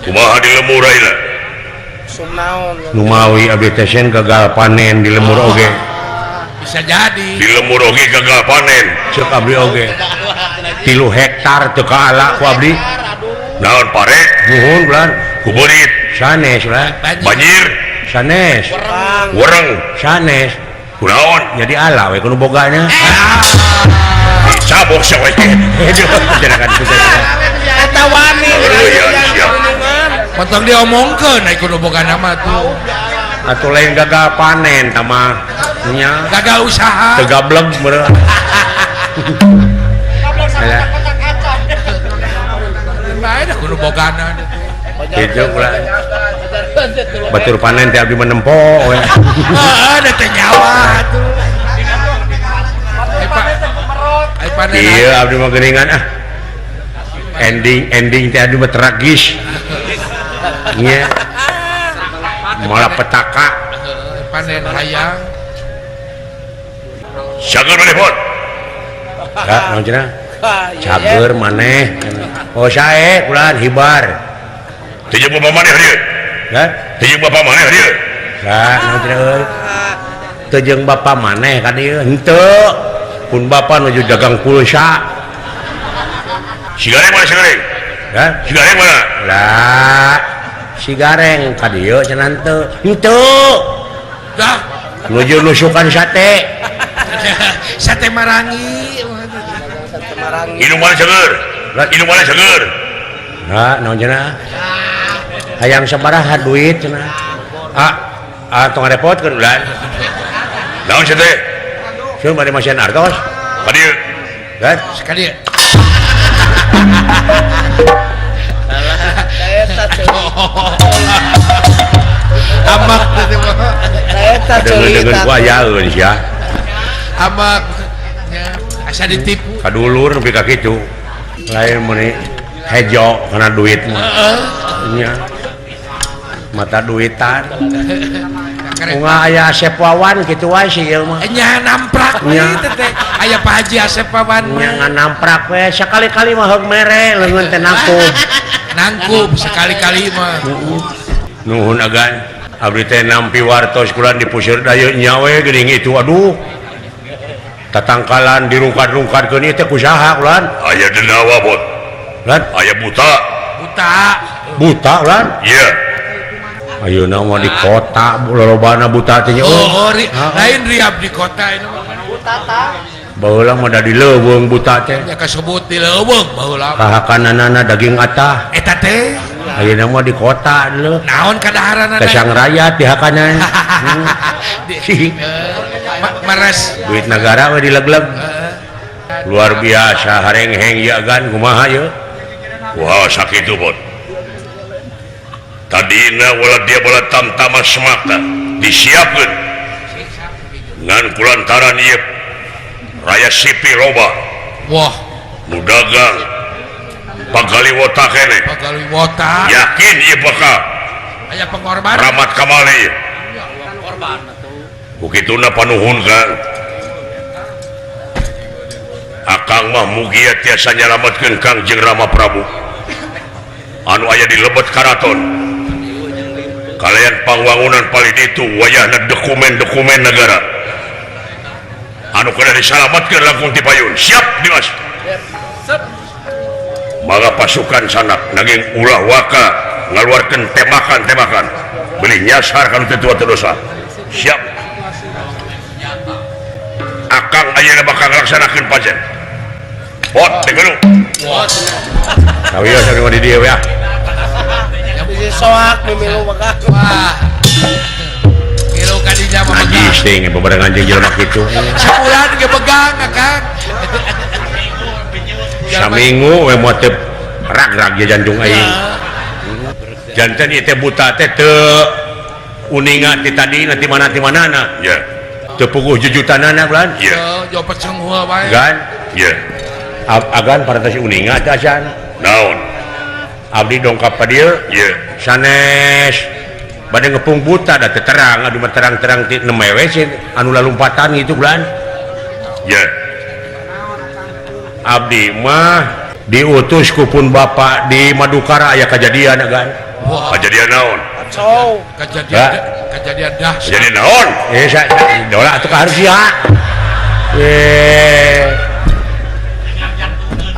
Kumaha di lemur ayeuna? Numawi abdi teh sen gagal panen di lemur oge. Bisa jadi. Di lemur oge gagal panen. Cek abdi oge. 3 hektar teu kaala ku abdi. Naon pare? Nuhun bulan. Ku beurit. Sanes lah. Banjir. Sanes. Wereng. Sanes. Kunaon? Jadi ala we kudu bogana. Cabok sia we. Janakan ku eta wani. Potong diomongkeun ai kudu bogana mah tuh. Atuh lain gagal panen tah mah nya. Gagal usaha. Teu gableg meureun. Lain kudu bogana. Kitu ulah. Batur panen teh abdi mah nempo we. Heeh, da teh nyawa atuh. Iya abdi mah geuningan ah. Ending ending teh abdi mah tragis. Nya. Malah petaka. Panen hayang. Cager maneh pot. Ka naon cenah? Cager maneh. Oh sae kulan hibar. Teu jeung bapak maneh dieu. Hah? Teu jeung bapak maneh dieu. Lah naon cenah euy? Teu jeung bapak maneh ka dieu. Henteu. Pun bapak nuju dagang pulsa. Si Gareng mana si Gareng? Hah? Si Gareng mana? Lah, si Gareng ka dieu cenah henteu. Henteu. Dah. Nuju nusukan sate. Sate marangi. Sate marangi. Indung mana seger? Indung mana seger? Lah, naon cenah? Hayang sabaraha duit cenah? Ah, ah tong ngarepotkeun ulah. Naon cenah teh? Sieun bade masihan artos. Ka dieu. Hah? Ka dieu. Eta ceuli. Amak teh mah. Eta ceuli. Deungeun ku ayaeun sia. Amak nya asa ditipu. Kadulur nepi ka kitu. Lain meuni hejo kana duit mah. Heeh. Nya. Mata duitan. Bunga aya Asep Wawan kitu wae sih ieu mah. Nya namprak we teh teh. Aya Pak Haji Asep Wawan mah. Nya nganamprak we sakali-kali mah heug mere leungeun teh nangkub. Nangkub sekali-kali mah. Nuhun agan. Abdi teh nampi wartos kulan di puseur dayeut nya we geuning itu aduh. Tatangkalan dirungkad-rungkadkeun ieu teh ku saha kulan? Aya denawa bot. Lan aya buta. Buta. Buta ulan? Iya. Ayeuna mah di kota lolobana buta teh nya. Oh, lain riab di kota ini mah. Buta tah. Baheula mah da di leuweung buta teh. Nya kasebut di leuweung baheula. Kahakananana daging atah. Eta teh. Ayeuna mah di kota leuh. Naon kadaharanana? Kesang rakyat dihakanan. Mares. Duit negara we dilegleg. Luar biasa harengheng ya gan kumaha ye? Wah sakitu bot. Tadina wala dia bola tamtama semakta disiapkeun ngan kulantaran ieu raya sipi loba. Wah, nu dagang pagaliwota keneh. Pagaliwota. Yakin ieu bakal aya pengorbanan. Ramat kamale ieu. Korban atuh. Ku kituna panuhun Kang. Akang mah mugia tiasa nyalametkeun Kang jeung Rama Prabu. Anu aya di lebet karaton. Kalian pangwangunan paling itu wayahna dokumen-dokumen negara. Anu kudu disalametkeun langkung ti payun. Siap Dimas. Siap. Mangga pasukan sanak nanging ulah waka ngaluarkeun tembakan-tembakan. Beli nyasar kana teu tua dosa. Siap. Akang ayeuna bakal ngalaksanakeun pajen. Bot dengeru. Bot. Kawios ari mah di dieu ya. Bisi soak mimilu bakal. Wah. Milu ka dinya mah begang. Najis teh bebarengan jeung jelema kitu. Sabulan ge begang Akang. Saminggu we moal teu rag-rag ge jantung aing. Janten ieu teh buta teh teu uninga ti tadi ti mana ti manana. Ya. Teu puguh jujutanana bulan. Iya. Yo pecenghua wae. Gan. Iya. Agan parantos uninga teh acan. Naon? Abdi dongkap ka dieu. Iya. Sanes bade ngepung buta da teu terang anu mah terang-terang ti nemewe sih anu lalumpatan gitu bulan. Iya. Abdi mah diutus ku pun bapak di Madukara aya kajadian agan. Kajadian naon? Kejadian kejadian dahsyat. Kejadian naon? Dola atuh ka harus sia.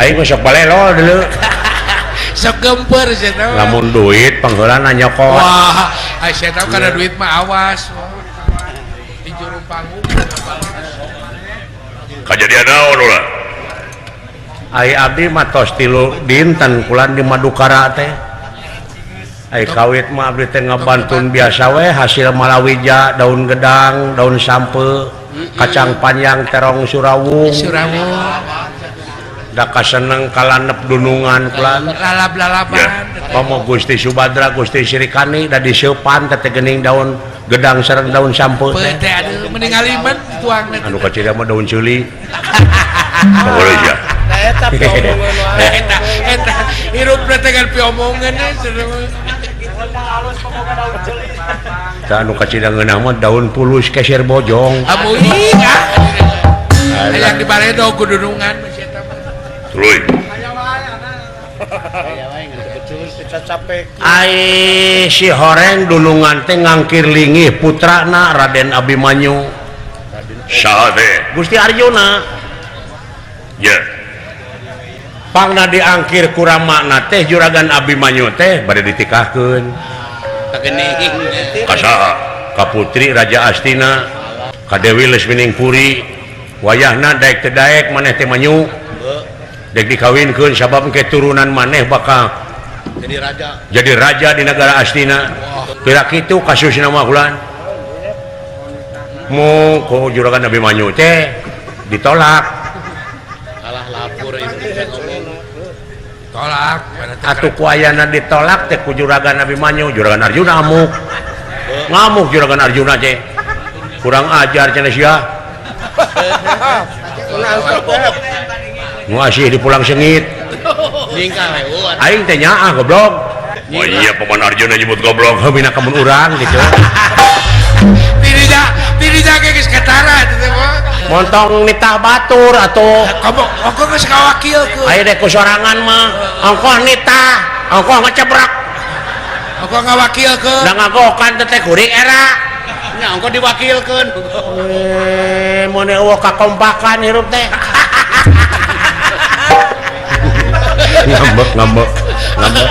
Aing mah sok balelo dulu. Sok gemper sia teh. Lamun duit pangheulana nyokot. Wah, ai sia teh kana duit mah awas. Di juru panggung. Kajadian naon ulah? Ai abdi mah tos 3 dinten kulan di Madukara teh. Ai kawit mah abdi teh ngabantun biasa we hasil malawija, daun gedang, daun sampe, kacang panjang, terong surawung. Surawung. Da kaseneng kalanep dunungan kulan. Lalab-lalaban. Komo Gusti Subadra, Gusti Srikani da diseupan teh geuning daun gedang sareng daun sampe teh. Aduh mending ngaliman tuangna. Anu kacida mah daun ceuli. Boleh ya. Eta piomongan wae. Eta hirup teh kan piomongan tah anu kacida ngeunah mah daun pulus keser bojong. Amuing ah. Hayang dibaredo ku dunungan mah eta mah. Tuluy. Ai si horeng dunungan teh ngangkir lingih putrana Raden Abimanyu. Saha teh? Gusti Arjuna. Ya. Pangna diangkir ku ramana teh Juragan Abimanyu teh bade ditikahkeun. Ka saha? Ka putri Raja Astina, ka Dewi Lesminingpuri. Wayahna daek teu daek maneh teh manyu. Dek dikawinkeun sabab keturunan maneh bakal jadi raja. Jadi raja di negara Astina. Kira kitu kasusna mah ulan. Mu ku Juragan Abimanyu teh ditolak. Alah lapor tolak. Atuh ku ayana ditolak teh ku Juragan Abimanyu, Juragan Arjuna ngamuk. Ngamuk Juragan Arjuna teh. Kurang ajar cenah sia. Nu asih dipulang sengit. Aing teh nyaah goblok. Oh iya paman Arjuna nyebut goblok. Heuh bina kamun urang gitu. Tidak geus katara teh mah. Montong nitah batur atuh. Komo ongkoh geus kawakilkeun. Aya deh ku sorangan mah. Ongkoh nitah, ongkoh ngecebrek. Ongkoh ngawakilkeun. Da ngagokan teh kuring era. Nya ongkoh diwakilkeun. Mun eueuh kakompakan hirup teh. Ngambek ngambek ngambek.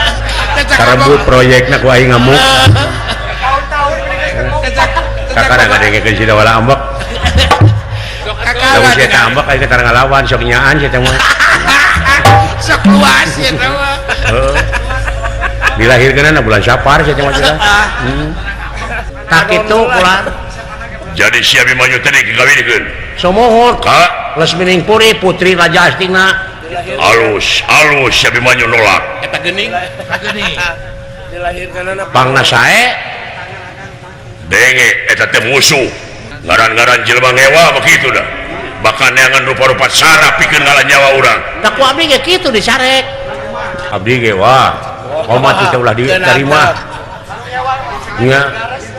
Karebut proyekna ku aing ngamuk. Kakara ngadengekeun si Dawala ambek. Lamun sia teh ambek aing teh ngalawan sok nyaan sia teh mah. Sok luas sia teh mah. Heeh. Dilahirkeunna bulan Sapar sia teh mah sia. Tak kitu ulah. Jadi si Abimanyu teh dikawinkeun. Somohon ka Lesminingpuri putri Raja Astina. Alus, alus si Abimanyu nolak. Eta geuning, geuning. Dilahirkeunna pangna sae. Denge eta teh musuh. Ngaran-ngaran jelema ngewa mah kitu dah. Bahkan neangan rupa-rupa sara pikeun ngalah nyawa urang. Da ku abdi ge kitu disarek. Abdi ge wah, komat teh ulah diterima. Nya,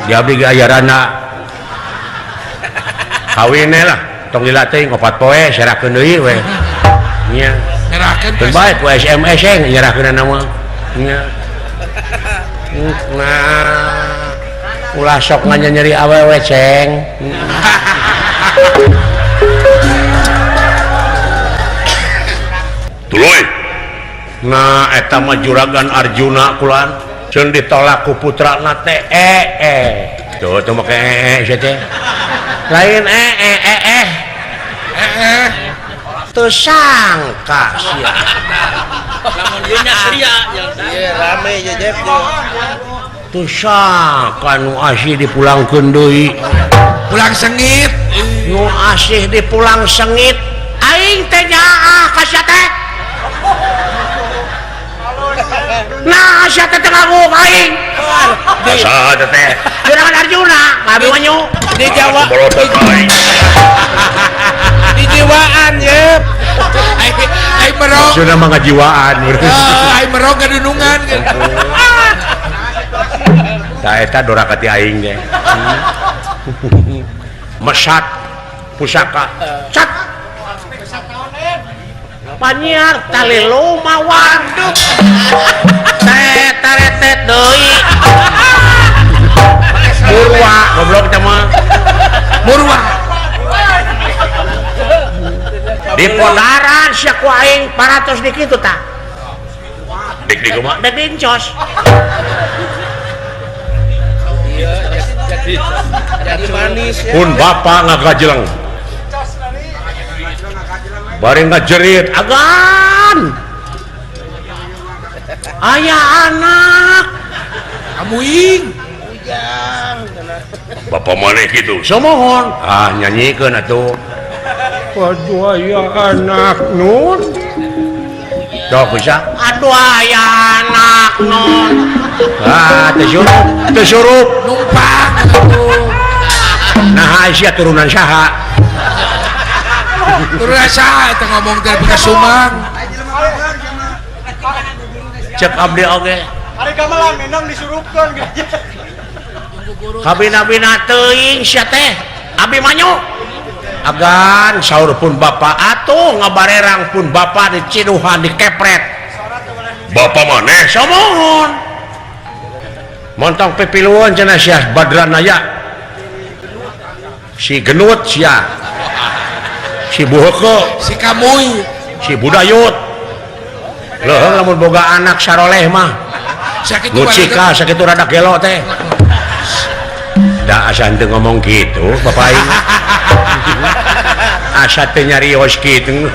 di abdi ge aya rana. Kawin lah, tong dilatih 4 poe serakeun deui we. Nya. Nyerahkeun teu bae ku SMS e nyerahkeunna mah. Nya. Nah, ulah sok nganyeri awewe ceng. Tuluy. Nah, eta mah Juragan Arjuna kulan ceun ditolak ku putrana teh Tuh tuh make sia teh. Lain Teu sangka sia. Lamun ieu nya sia. Ieu rame jejep. Teu sangka nu asih dipulangkeun deui. Pulang sengit. Nu asih dipulang sengit. Aing teh nyaah ka sia teh. Nah, sia teh teu ngaguk aing. Saha teh? Juragan Arjuna, Abimanyu di Jawa. Di jiwaan ye. Ai merok. Maksudna mah ngajiwaan. Ai merok gadunungan. Tah eta doraka ti aing ge. Mesat pusaka. Cat. Panyiar tali lumawan. Tet taretet deui. Murwa goblok teh mah. Murwa. Di podaran sia ku aing 400 di kitu tah. Dik di kumaha? Dek dincos. Jadi manis ya. Pun bapak ngagajeleng. Bari ngajerit agan. Aya anak. Amuing. Bapak maneh kitu. Somohon. Ah nyanyikeun atuh. Aduh aya anak nun. Dok bisa. Aduh aya anak nun. Ah teu surup, teu surup numpang atuh. Nah sia turunan saha? Turunan saha eta ngomong teh ka Sumang. Cek abdi oge. Ari gamelan menang disurupkeun gitu. Kabina-bina teuing sia teh. Abimanyu. Agan saur pun bapak atuh ngabarerang pun bapak diciduhan dikepret. Bapak maneh somohon. Montong pipiluan cenah sia Badranaya. Si Genut sia. Si Buheke, si Kamuy, si Budayut. Leuheung lamun boga anak saroleh mah. Sakitu Lucika sakitu rada gelo teh. Da asa henteu ngomong kitu bapak aing. Asa teu nyarios kitu.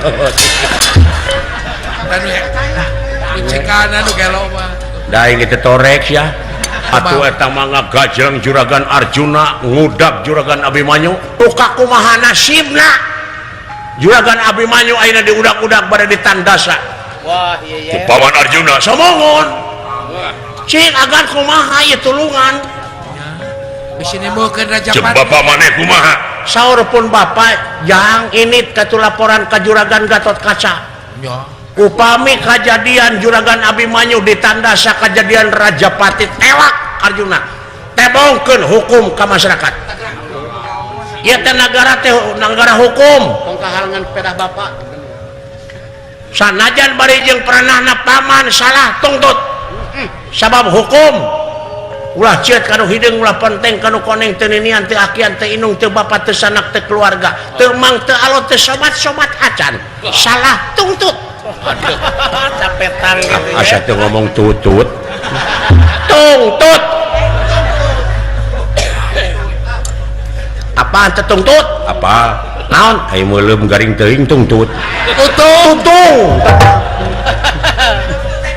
Lucika nu gelo mah. Da aing teh torek sia. Atuh eta mah ngagajleng Juragan Arjuna ngudak Juragan Abimanyu. Tuka kumaha nasibna? Juragan Abimanyu ayeuna diudak-udak bade ditandasa. Wah, iya iya. Ku Paman Arjuna somongon. Cing agan kumaha ieu tulungan. Bisi nimeukeun Raja Cek Pati. bapak maneh kumaha? Saur pun bapak jang ini katu laporan ka Juragan Gatot Kaca. Nya. Upami kajadian Juragan Abimanyu ditandasa kajadian Raja Pati tewak Arjuna. Tebongkeun hukum ka masyarakat. Ieu teh nagara teh nagara hukum. Tong kahalangan pedah bapak. Sanajan bari jeung peranahna paman salah tungtut. Sabab hukum ulah cieut kanu hideung ulah penteng kanu koneng teu ninian teu akian teu inung teu bapa teu sanak teu keluarga teu mang teu alot teu sobat-sobat acan salah tungtut. Aduh, capetan gitu ya. Asa teu ngomong tutut. Tungtut. Apaan teu tungtut? Apa? Naon? Ai meuleum garing teuing tungtut. Tutung. Tutung.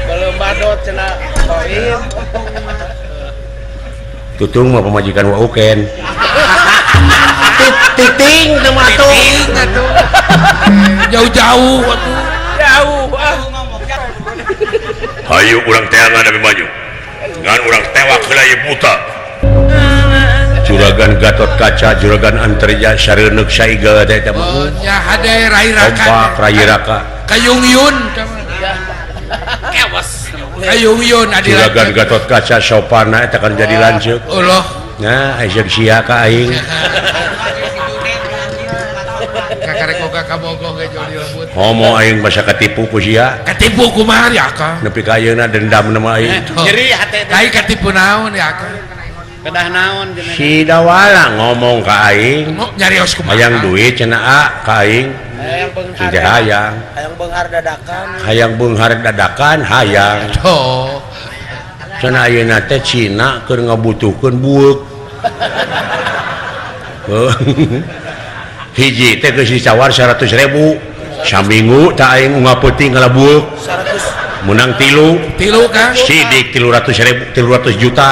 Belum badot cenah koin. Tutung mah pamajikan wa uken. Titing teu mah atuh. Titing atuh. Jauh-jauh atuh. Jauh ah. Hayu urang teangan Abimanyu. Ngan urang tewak heula ieu buta. Juragan Gatot Kaca, Juragan Antarja sareuneuk saigel teh eta mah. Nya hade rai raka. Kompak rai raka. Kayungyun. Kewas. Kayungyun adi Juragan Gatot Kaca sopana eta kan jadi lanceuk. Allah. Nah, aya sia ka aing. Kakarek boga kabogoh ge jol dilebut. Homo aing basa katipu ku sia. Katipu kumaha ya Kang? Nepi ka ayeuna dendam na aing. Nyeri hate teh. Ai katipu naon ya Kang? Kedah naon cenah. Si Dawala ngomong ka aing. Nyarios kumaha? Hayang duit cenah a ka aing. Hayang beunghar. Teu hayang. Hayang beunghar dadakan. Hayang beunghar dadakan hayang. Oh. Cenah ayeuna teh Cina keur ngabutuhkeun bueuk. Hiji teh geus ditawar 100.000. Saminggu tah aing unggal peuting ngala bueuk. 100 menang tilu. Tilu Kang. Sidik 300.000 300 juta.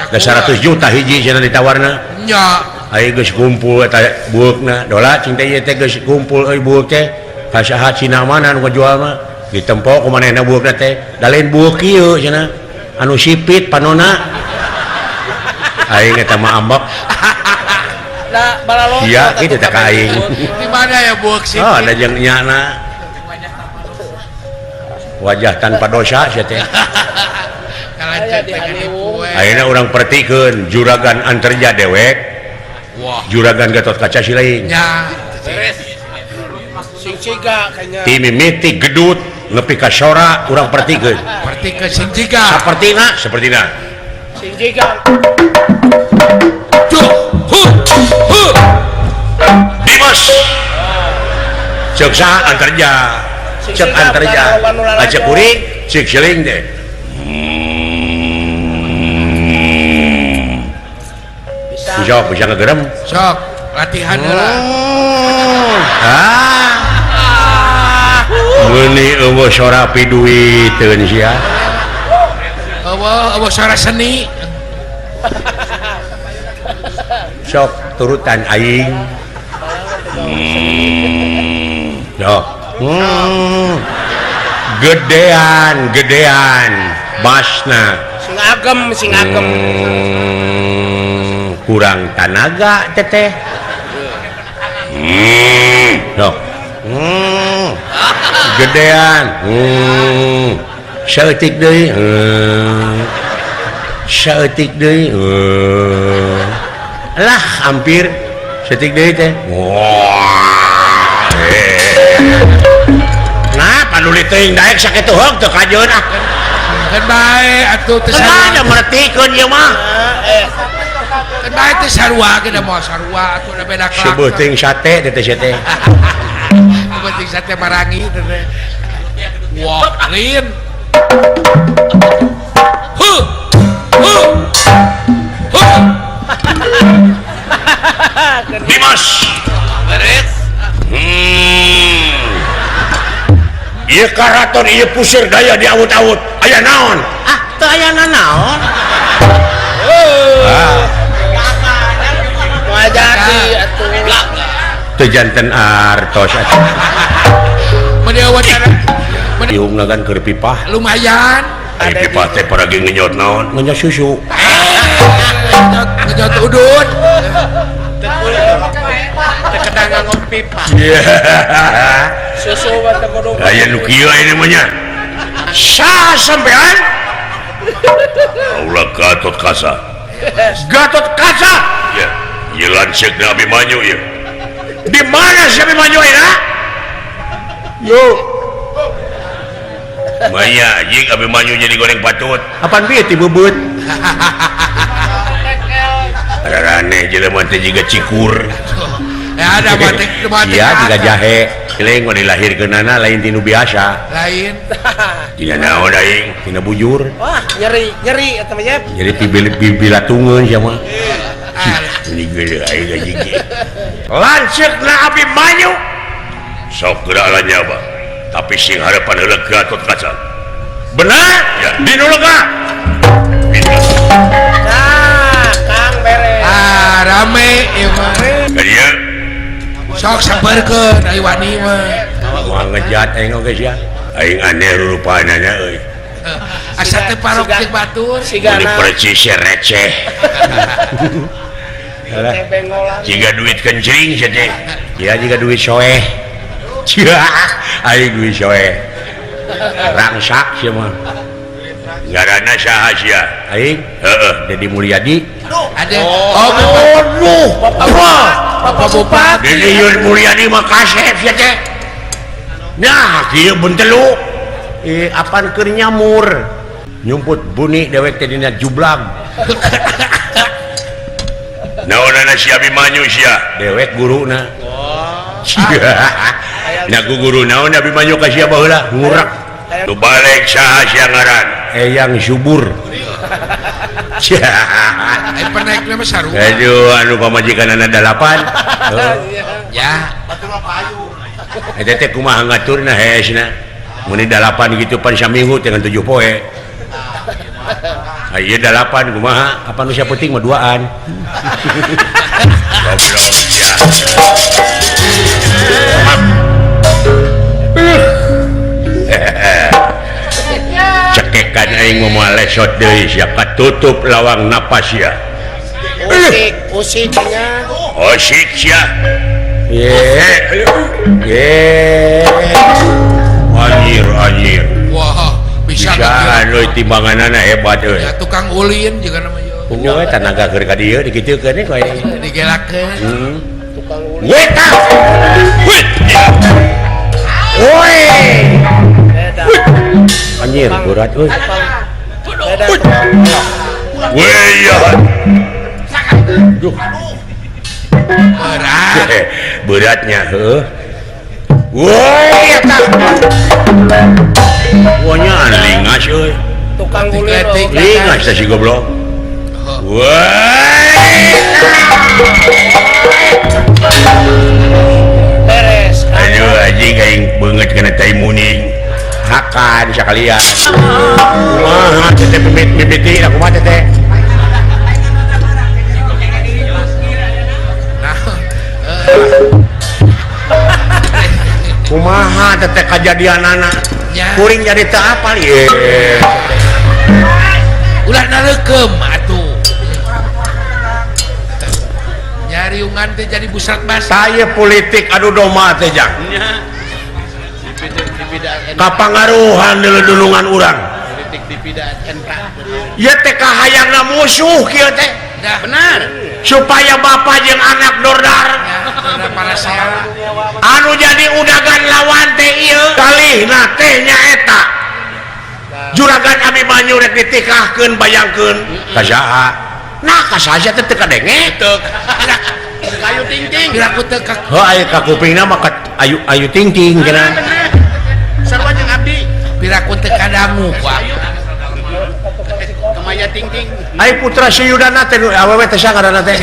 Da 100 juta hiji cenah ditawarna. Nya. Aing geus kumpul eta bueukna. Dola cing teh ieu teh geus kumpul euy bueuk teh. Ka saha Cina mana nu ngajual mah? Ditempo ku manehna bueukna teh. Da lain bueuk kieu cenah. Anu sipit panona. Aing eta mah ambek. Da balalo. Sia kitu teh ka aing. Di mana ya bueuk sipit? Oh, da jeung nyana. Wajah tanpa dosa sia teh. Ayeuna urang pertikeun Juragan Antarja dewek. Wah. Juragan Gatot Kaca si lain. Nya. Beres. Si Sing siga kayaknya. Ti mimiti gedut nepi ka sora urang pertikeun. Pertikeun sing jiga. Sapertina, sapertina. Sing jiga. Duh, hu, hu. Dimas. Ceuk saha antarja. Ceuk antarja. Acek kuring, ceuk seling teh. Bisa, bisa ngegerem. Sok, latihan heula. Ah. Meuni eueuh sora piduiteun sia. Eueuh, eueuh sora seni. Sok turutan aing. Sok. Gedean, gedean basna. Sing agem, sing agem. Kurang tanaga teteh. Sok. Gedean. Saeutik deui. Saeutik deui. Lah hampir saeutik deui teh. Wah. Nah, panuli teuing daek sakitu heug teu kajeun ah. Keun bae atuh teu sarua. Kumaha mertikeun ieu mah? Keun bae teu sarua ge da moal sarua atuh da beda karakter. Sebeuting sate teh teh teh. Sebeuting sate marangi teh teh. Wah, lin. Hu. Hu. Hu. Dimas. Beres. Ieu karaton ieu puseur daya diawut-awut. Aya naon? Ah, teu aya naon. Ah. Moal jadi atuh. Teu janten artos atuh. Mun diwawancara diungna kan keur pipah. Lumayan. Ari pipah teh paragi ngenyot naon? Ngenyot susu. Ngenyot udun. Teu kedah nganggo pipa. Susu mah teu kudu. Aya nu kieu aya mah nya. Saha sampean? Kaula Gatot Kaca. Gatot Kaca? Ya, ieu lanceukna Abimanyu ieu. Di mana si Abimanyu ayeuna? Yo. Maya anjing Abimanyu jadi goreng patut. Apaan bieu ti beubeut? Rarane jelema teh jiga cikur. Ya ada batik batik. Iya jiga jahe. Celeng mah dilahirkeunana lain tinu biasa. Lain. Tina naon aing? Tina bujur. Wah, nyeri, nyeri eta mah Yep. Nyeri pibilatungeun sia mah. Ini gede aing anjing. Lanceukna Abimanyu. Sok geura lanyaba. Tapi sing harapan heula Gatot Kaca. Benar? Ya, dinu lega. Nah, Kang beres. Ah, rame ieu mah. Ka dieu. Sok sampeurkeun ai wani mah. Moal ngejat aing oge sia. Aing aneh rurupanana euy. Asa teh parok jeung batur. Mun percis receh. Jiga duit kencring sia teh. Ya jiga duit soeh. Aing duit soeh. Rangsak sia mah. Ngaranna saha sia? Aing? Heeh, Dedi Mulyadi. Ada. Oh, aduh, Bapak Bupati. Dedi Mulyadi mah kasep sia teh. Nah, kieu bentelu. Apaan keur nyamur? Nyumput buni dewek teh dina jublag. Naonana si Abimanyu sia? Dewek guruna. Nah, ku guru naon Abimanyu ka sia baheula? Ngurek. Nu balik saha sia ngaran? Eyang Subur. Ai penaikna mah sarua. Aduh, anu pamajikanana 8. Ya. Eta teh kumaha ngaturna hesna. Mun 8 gitu pan saminggu teh ngan 7 poe. Ieu 8 kumaha? Apa nu sapenting mah duaan. Goblok sia. Cekekan aing moal lesot deui sia katutup lawang napas sia. Usik, usik nya. Usik sia. Ye. Ye. Anjir, anjir. Wah, bisa anu timbanganana hebat euy. Ya tukang ulin juga namanya. Punya tanaga keur ka dieu dikitukeun we digelakeun. Heeh. Tukang ulin. Weta. Wih. Woi. Beda. Anjir berat euy. Beda. Weh ya. Duh. Berat. Beratnya heuh. Woi eta. Wonya lingas euy. Tukang gulir. Lingas teh si goblok. Woi. Beres. Aduh anjing aing beungeut kana tai muning. Hakan sakalian. Kumaha teh mimiti kumaha teh. Kumaha teh kajadianana. Kuring jadi teu apal ieu. Ulah naleukeum atuh. Nyariungan teh jadi busrak basah. Tah politik adu domba teh jang. Kapangaruhan dulungan urang. Politik dipidaan ieu teh kahayangna musuh kieu teh. Benar. Supaya bapak jeung anak dordar. Anu jadi udagan lawan teh ieu kalihna teh nyaeta. Juragan Abimanyu rek ditikahkeun bayangkeun ka saha? Nah ka saha teh teu kadenge. Ayu ting ting. Piraku teu ka heuh aya ka kupingna mah ayu ayu ting ting cenah. Sarua jeung abdi. Piraku teu kadangu ku abdi. Kamaya ting ting. Ai putra Suyudana teh awewe teh saha ngaranna teh?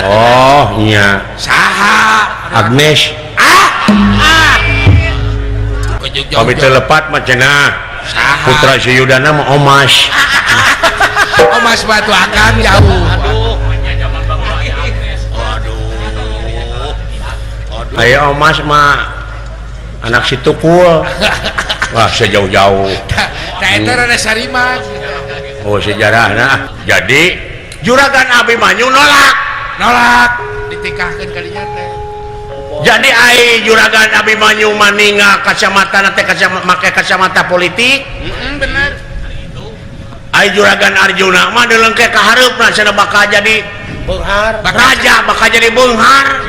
Oh nya. Saha? Agnes. Ah. Ah. Kami teu lepat mah cenah. Putra Suyudana mah Omas. Omas batu akan jauh. Aduh. Aduh. Ayo Omas mah anak si Tukul. Wah, sejauh-jauh. Tah eta rada sarima. Oh, sejarahna. Jadi Juragan Abimanyu nolak. Nolak ditikahkeun kalinya teh. Jadi ai Juragan Abimanyu maninga kacamata teh kacamata make kacamata politik. Heeh, bener. Ai Juragan Arjuna mah deulengke ka hareupna cenah bakal jadi beunghar. Raja bakal jadi beunghar.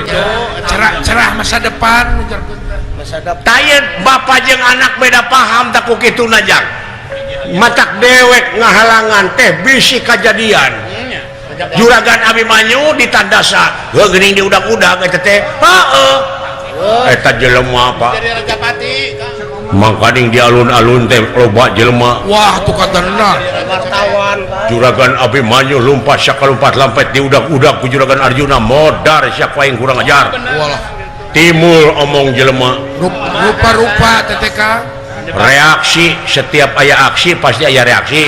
Cerah cerah masa depan masa depan. Tayeun bapa jeung anak beda paham tak ku kituna jang. Matak dewek ngahalangan teh bisi kajadian. Juragan Abimanyu ditandasa heuh geuning diudag-udag eta teh heueuh eta jelema Pak mangkaning di alun-alun teh loba jelema. Wah tuh katenna wartawan Juragan Abimanyu lumpat sakalumpat lampet diudag-udag ku Juragan Arjuna modar sia ku aing kurang ajar. Walah timul omong jelema rupa-rupa TTK reaksi setiap aya aksi pasti aya reaksi.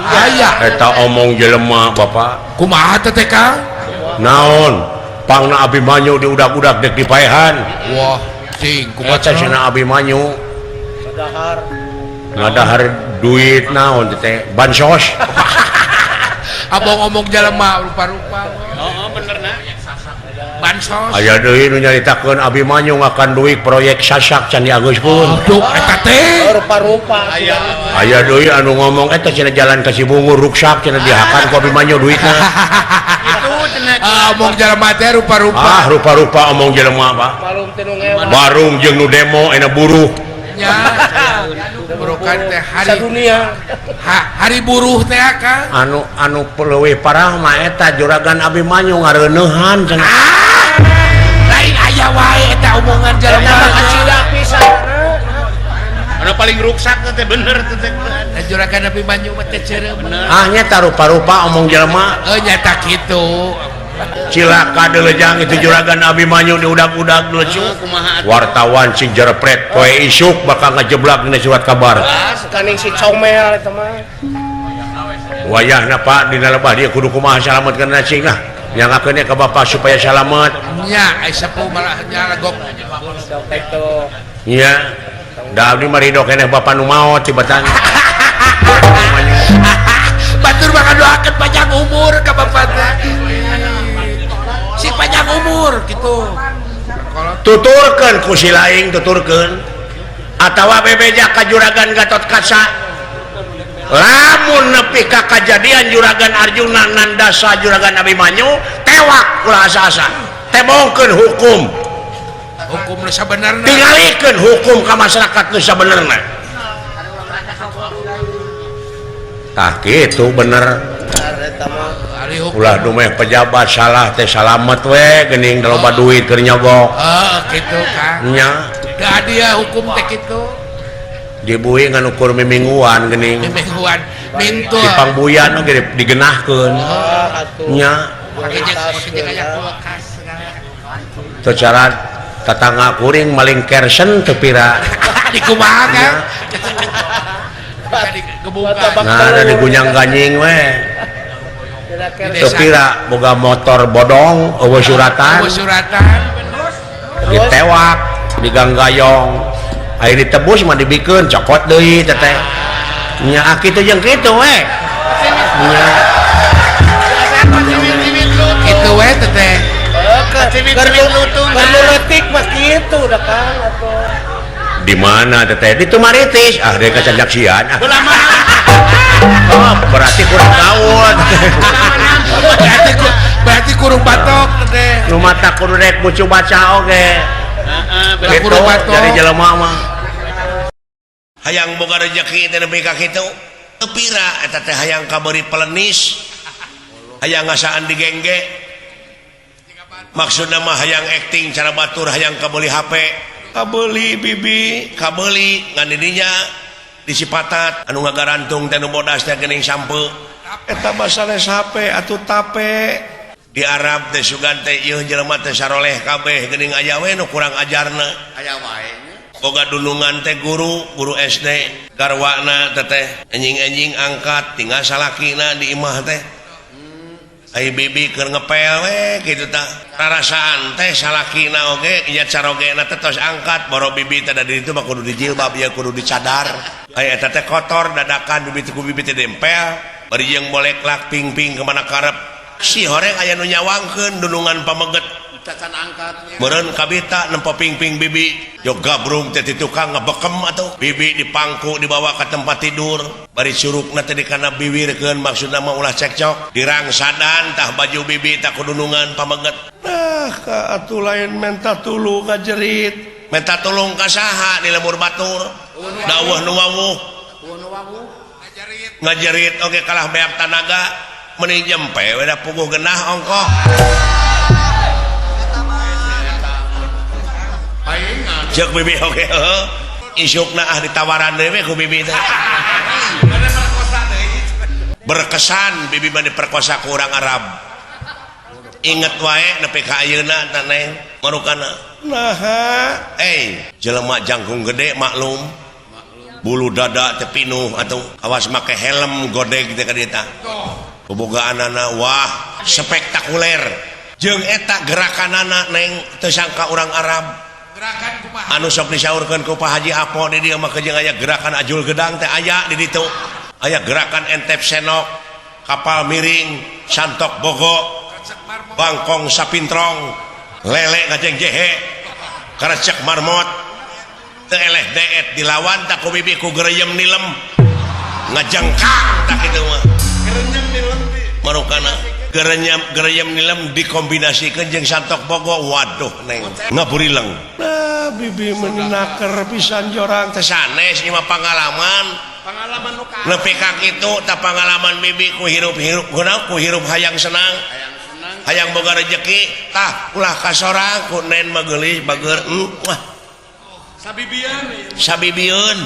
Aya eta omong jelema Bapak kumaha TTK naon pangna Abimanyu diudag-udag dek dipaehan. Wah cing kumaha cenah Abimanyu ngadahar ngadahar duit naon teh bansos. Abong omong jelema rupa-rupa. Heeh bener na bansos. Aya deui nu nyaritakeun Abimanyu ngakan duit proyek sasak can diageuskeun. Aduh eta teh rupa-rupa. Aya aya deui anu ngomong eta cenah jalan ka Cibungur ruksak cenah dihakan ku Abimanyu duitna. Itu cenah omong jelema teh rupa-rupa. Ah rupa-rupa omong jelema Pak. Barung jeung nu demo ena buruh. Nya burukan teh hari sadunia. Hari buruh teh Kang. Anu anu leuwih parah mah eta Juragan Abimanyu ngareuneuhan cenah. Lain aya wae eta omongan jelema kacida pisan. Anu paling ruksak teh bener teh. Da Juragan Abimanyu mah teh ceureum. Ah nya rupa-rupa omong jelema. Heuh nyata kitu. Cilaka deulejang itu Juragan Abimanyu diudag-udag lucu. Wartawan sing jerepret poe isuk bakal ngajeblak dina surat kabar. Kaning si comel eta mah. Wayahna Pak dina lebah dia kudu kumaha salametkeun cing lah. Nyangakeun ka bapak supaya salamet. Nya ai sepuh malah nya legok. Nya. Da abdi mah ridho keneh bapak nu maot tibatan. Batur mah ngadoakeun panjang umur ka bapak teh. Si panjang umur gitu. Tuturkeun ku si laing tuturkeun. Atawa bebeja ka Juragan Gatotkaca. Lamun nepi ka kajadian Juragan Arjuna nandasa Juragan Abimanyu tewak ulah asa-asa. Tebongkeun hukum. Hukum nu sabenerna. Tingalikeun hukum ka masyarakat nu sabenerna. Tah kitu bener. Ulah dumeh pejabat salah teh salamet we geuning loba duit keur nyogok. Heeh kitu Kang. Nya. Teu aya hukum teh kitu. Dibui ngan ukur mimingguan geuning. Mimingguan mintul. Di pangbuyan oge digenahkeun. Nya. Secara tetangga kuring maling kersen teu pira. Dikumaha Kang? Nah, ada digunyang ganying we. Teu pira boga motor bodong eueuh suratan. Ditewak, diganggayong. Air ditebus mah dibikeun cokot deui teteh. Nya kitu jeung kitu we. Nya. Kitu we teteh. Perlu letik mah kitu da Kang atuh. Di mana teteh? Di Tumaritis. Ah, deui kacanjaksian. Ah. Oh, berarti kurang gaul. Berarti kurang batok teteh. Nu mata kudu rek mucu baca oge. Heeh, kurang batok. Jadi jelema mah. Hayang boga rezeki teh nepi ka kitu. Teu pira eta teh hayang kabeuri pelenis. Hayang ngasaan digengge. Maksudna mah hayang acting cara batur hayang kabeuli HP. Kabeuli bibi, kabeuli ngan didinya disipatat anu ngagarantung teh nu bodas teh geuning sampe. Eta mah sanes HP atuh tape. Di Arab teh sugan teh ieu jelema teh saroleh kabeh geuning aya we nu kurang ajarna. Aya wae. Boga dunungan teh guru, guru SD, garwana teteh enjing-enjing angkat tinggal salakina di imah teh. Ai bibi keur ngepel we kitu tah. Rarasaan teh salakina oge nya carogena teh tos angkat boro bibi teh da di ditu mah kudu dijilbab ieu kudu dicadar. Ai eta teh kotor dadakan bibi teh ku bibi teh dempel, bari jeung boleklak ping-ping ka mana karep. Si horeng aya nu nyawangkeun dunungan pameget. Cacan angkatnya. Meureun kabita nempo ping-ping bibi. Yo gabrung teh ti tukang ngebekem atuh. Bibi dipangku dibawa ka tempat tidur. Bari curugna teh dikana biwirkeun maksudna mah ulah cekcok. Dirangsadan tah baju bibi tah kudunungan pameget. Nah, ka atuh lain menta tulung ngajerit. Menta tulung ka saha di lembur batur. Daweuh nu wawuh. Ngajerit oge kalah beak tanaga. Meni jempe we da puguh genah ongkoh. Cek bibi oke heuh. Isukna ah ditawaran deui we ku bibi teh. Berkesan bibi mah diperkosa ku urang Arab. Inget wae nepi ka ayeuna tah neng marukana. Naha, jelema jangkung gede maklum. Bulu dada teh pinuh atuh awas make helm godeg teh ka dieu tah. Bobogaanana wah spektakuler. Jeung eta gerakanana neng teu sangka urang Arab. Anu sok disaurkeun ku Pak Haji Apo di dieu mah jeung aya gerakan ajul gedang teh aya di ditu. Aya gerakan entep senok, kapal miring, santok bogo, bangkong sapintrong, lele ngajeng jehe, karecek marmot, teu eleh deet dilawan tak ku bibi ku gereyem nilem, ngajengkang tak kitu mah. Marukana gereyem nilem dikombinasikeun jeung santok bogo, waduh neng ngaburileng. Nah, bibi menaker pisan jorang teh sanes ieu mah pangalaman. Pangalaman nu ka. Nepi ka kitu tah pangalaman bibi ku hirup-hirup kunaon ku hirup hayang senang. Hayang boga rejeki tah ulah ka sorang ku nen mah geulis bager wah. Sabibieun. Sabibieun.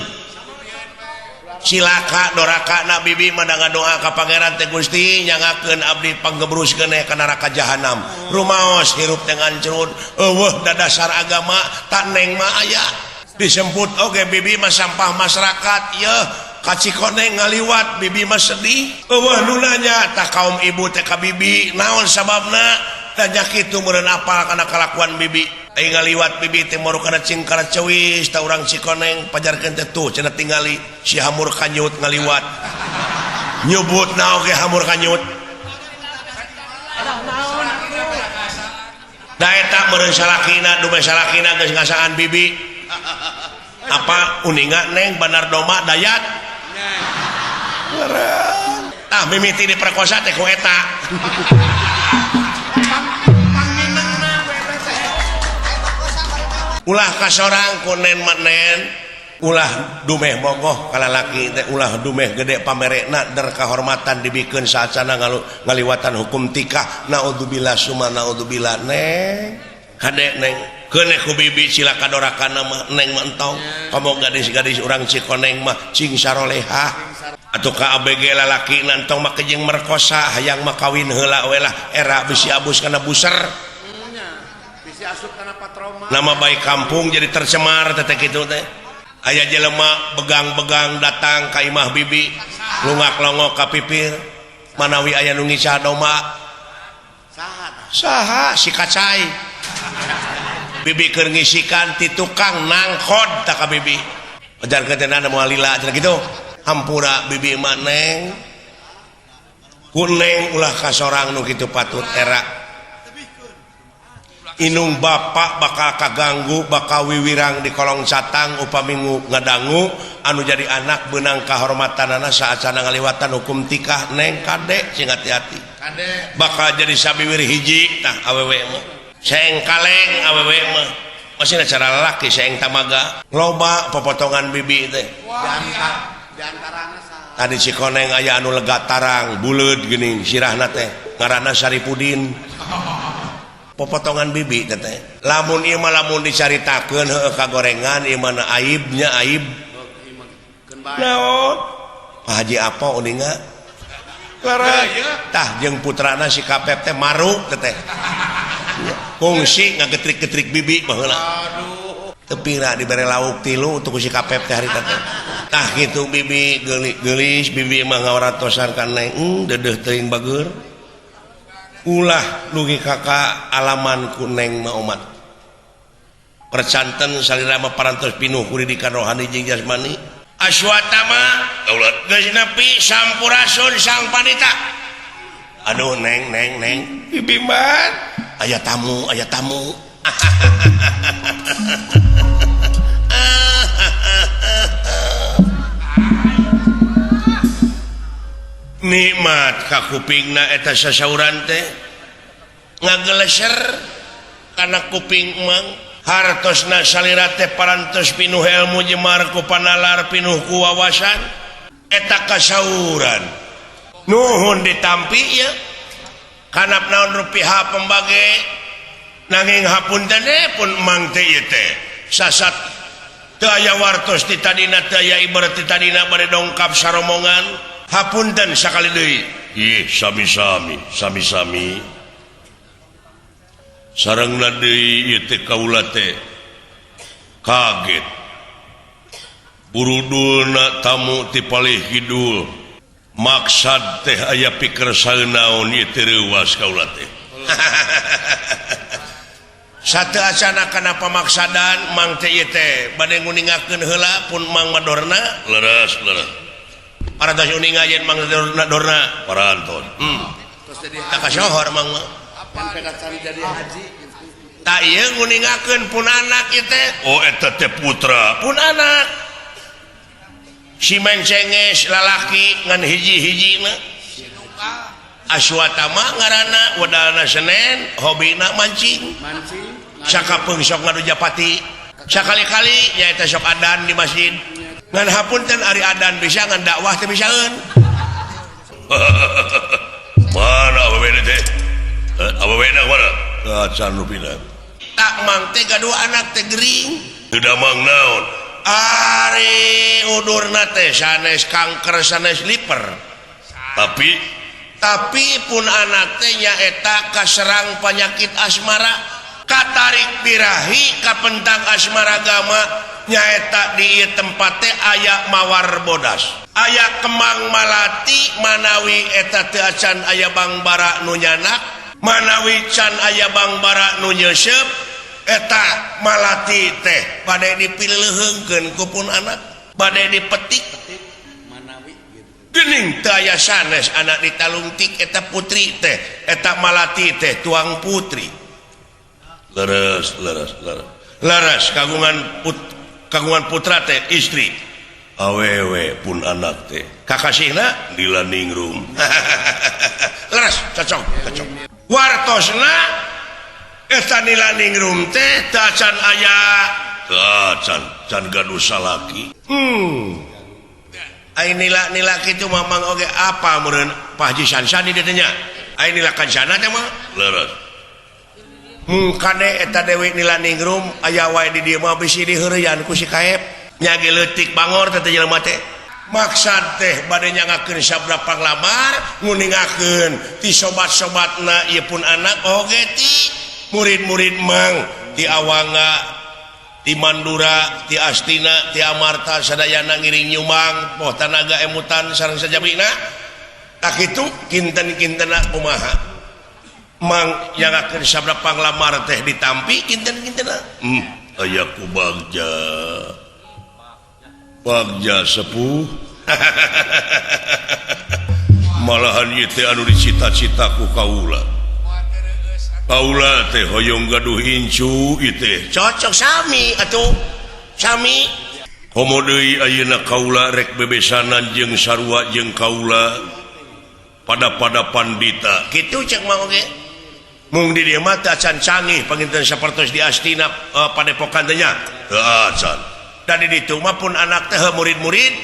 Cilaka doraka na bibi mah ngadoa ka pangeran teh Gusti nyangakeun abdi panggebruskeun ka neraka jahanam. Rumaos hirup teh ngancrud eueuh dadasar agama tak neng mah aya. Disemput oge bibi mah sampah masyarakat yeuh ka Cikoneng ngaliwat bibi mah sedih. Eueuh nu nanya tah kaum ibu teh ka bibi naon sababna? Tanya kitu meureun apal kana kalakuan bibi. Ai ngaliwat bibi teh marukana cingkara ceuis tah urang Cikoneng pajarkeun teh tuh cenah tingali si hamur kanyut ngaliwat. Nyebutna oge hamur kanyut. Da eta meureun salakina dume salakina geus ngasaan bibi. Apa uninga neng Bandar Doma Dayat? Tah mimiti diperkosa teh ku eta. Ulah kasorang ku nen manen ulah dumeh bogoh kalalaki teh ulah dumeh gede pamerekna der kahormatan dibikeun saacana ngaliwatan hukum tikah naudzubillah summa naudzubillah neng kade neng keuneh ku bibi cilaka dorakana mah neng mah entong komo gadis-gadis urang Cikoneng mah cing sarolehah atuh ka ABG lalaki entong mah kejeng merkosa hayang mah kawin heula we lah era bisi abus kana buser bisi asup kana patroma nama baik kampung jadi tercemar teh kitu teh. Aya jelema begang-begang datang ka imah bibi lungak-longok ka pipir manawi aya nu ngica domba saha si kacai bibi keur ngisikan ti tukang nangkod ta ka bibi ajarkeun teh moal lila cenah kitu hampura bibi mah neng ku neng ulah ka sorang nu kitu patut era inung bapak bakal kaganggu bakal wiwirang di kolong catang upami ngadangu anu jadi anak benang kahormatanana saacana ngaliwatan hukum tikah neng kade sing hati-hati bakal jadi sabiwir hiji tah awewe mah seeng kaleng awewe mah masih cara lalaki seeng tamaga loba popotongan bibi teh tadi Cikoneng aya anu lega tarang buleud geuning sirahna teh ngaranna Saripudin popotongan bibi teh lamun ieu mah lamun dicaritakeun heueuh kagorengan ieu mah aibnya aib naon Pak Haji apa uninga tah jeung putrana si Kapep teh maruk teh kungsi ngagetrik-getrik bibi baheula teu pira dibere lauk tilu untuk si Kapep teh harita teh tah kitu bibi geulis bibi mah ngawaratosan ka neng deudeuh teuing bageur ulah dugi kakak alaman ku neng mah omat percanten salira mah parantos pinuh kuridikan rohani jeung jasmani Aswatama geus nepi sampurasun sang panita aduh neng neng neng bibi mah aya tamu aya tamu nikmat ka kupingna eta sasauran teh ngageleser kana kuping mang hartosna salira teh parantos pinuh ilmu jemar ku panalar pinuh ku wawasan eta kasauran nuhun ditampi ya kanap naon rupiah pembage nanging hapunten pun mang teh ieu teh sasat teu aya wartos ti tadina teu aya ibarat ti tadina bade dongkap saromongan hapunten sakali deui ih sami-sami sami-sami sarengna deui ieu teh kaula teh kaget burudulna tamu ti palih kidul maksad teh aya piker saeunaon ieu teh reuwas kaula teh satu acana kana pamaksadan mang teh ieu teh bade nguningakeun heula pun mang madorna leres leres parantos uninga yen mang dorna parantos tak kasohor mang mah tak ieu nguningakeun pun anak ieu teh oh eta teh putra pun anak si mencenges lalaki ngan hiji-hijina Aswatama ngaranna wedalna Senen hobina mancing sakapeung sok ngadu japati sakali-kali nyaeta sok adan di masjid ngan hapunten ari adan bisa ngan dakwah teh bisaeun mana awewe teh awewe na mana acan rupina tak mang teh gaduh anak teh gering teu damang naon ari udurna teh sanes kanker sanes liver tapi pun anak teh nyaeta kaserang penyakit asmara katarik birahi kapentang asmara gama nyaeta di ieu tempat teh aya mawar bodas aya kembang malati manawi eta teu acan aya bangbara nu nyanak manawi can aya bangbara nu nyeuseup eta malati teh bade dipileuheungkeun ku pun anak bade dipetik geuning teu aya sanes anak ditalungtik eta putri teh eta malati teh tuang putri leres leres leres leres kagungan putra teh istri awewe pun anak teh kakasihna di landing room leres cocok cocok wartosna Eta Nilaningrum teh teu acan aya teu acan can gaduh salaki. Ai nila nila kitu mamang oge apa meureun Pak Haji Sansani dieu teh nya. Ai nila kancana teh mah leres. Kade eta Dewi Nilaningrum aya wae di dieu mah bisi diheureyan ku si Kaep. Nya ge leutik bangor teh jelema teh. Maksad teh bade nyangakeun sabda panglamar nguningakeun ti sobat-sobatna ieu pun anak oge ti murid-murid mang ti Awangga ti Mandura ti Astina ti Amarta sadayana ngiring nyumbang poh tanaga emutan sareng sajabina tak kitu kinten-kintena kumaha mang nyangakeun sabda panglamar teh ditampi kinten-kintena aya ku bagja bagja sepuh malahan ieu teh anu dicita-cita ku kaula kaula teh hoyong gaduh incu ieu teh cocok sami atuh sami komo deui ayeuna kaula rek bebesanan jeung sarua jeung kaula pada-pada pandita kitu cek mah oge mung di dieu mah teu acan canggih panginten sapertos di Astina padepokan teh nya teu acan dan di ditu mah pun anak teh murid-murid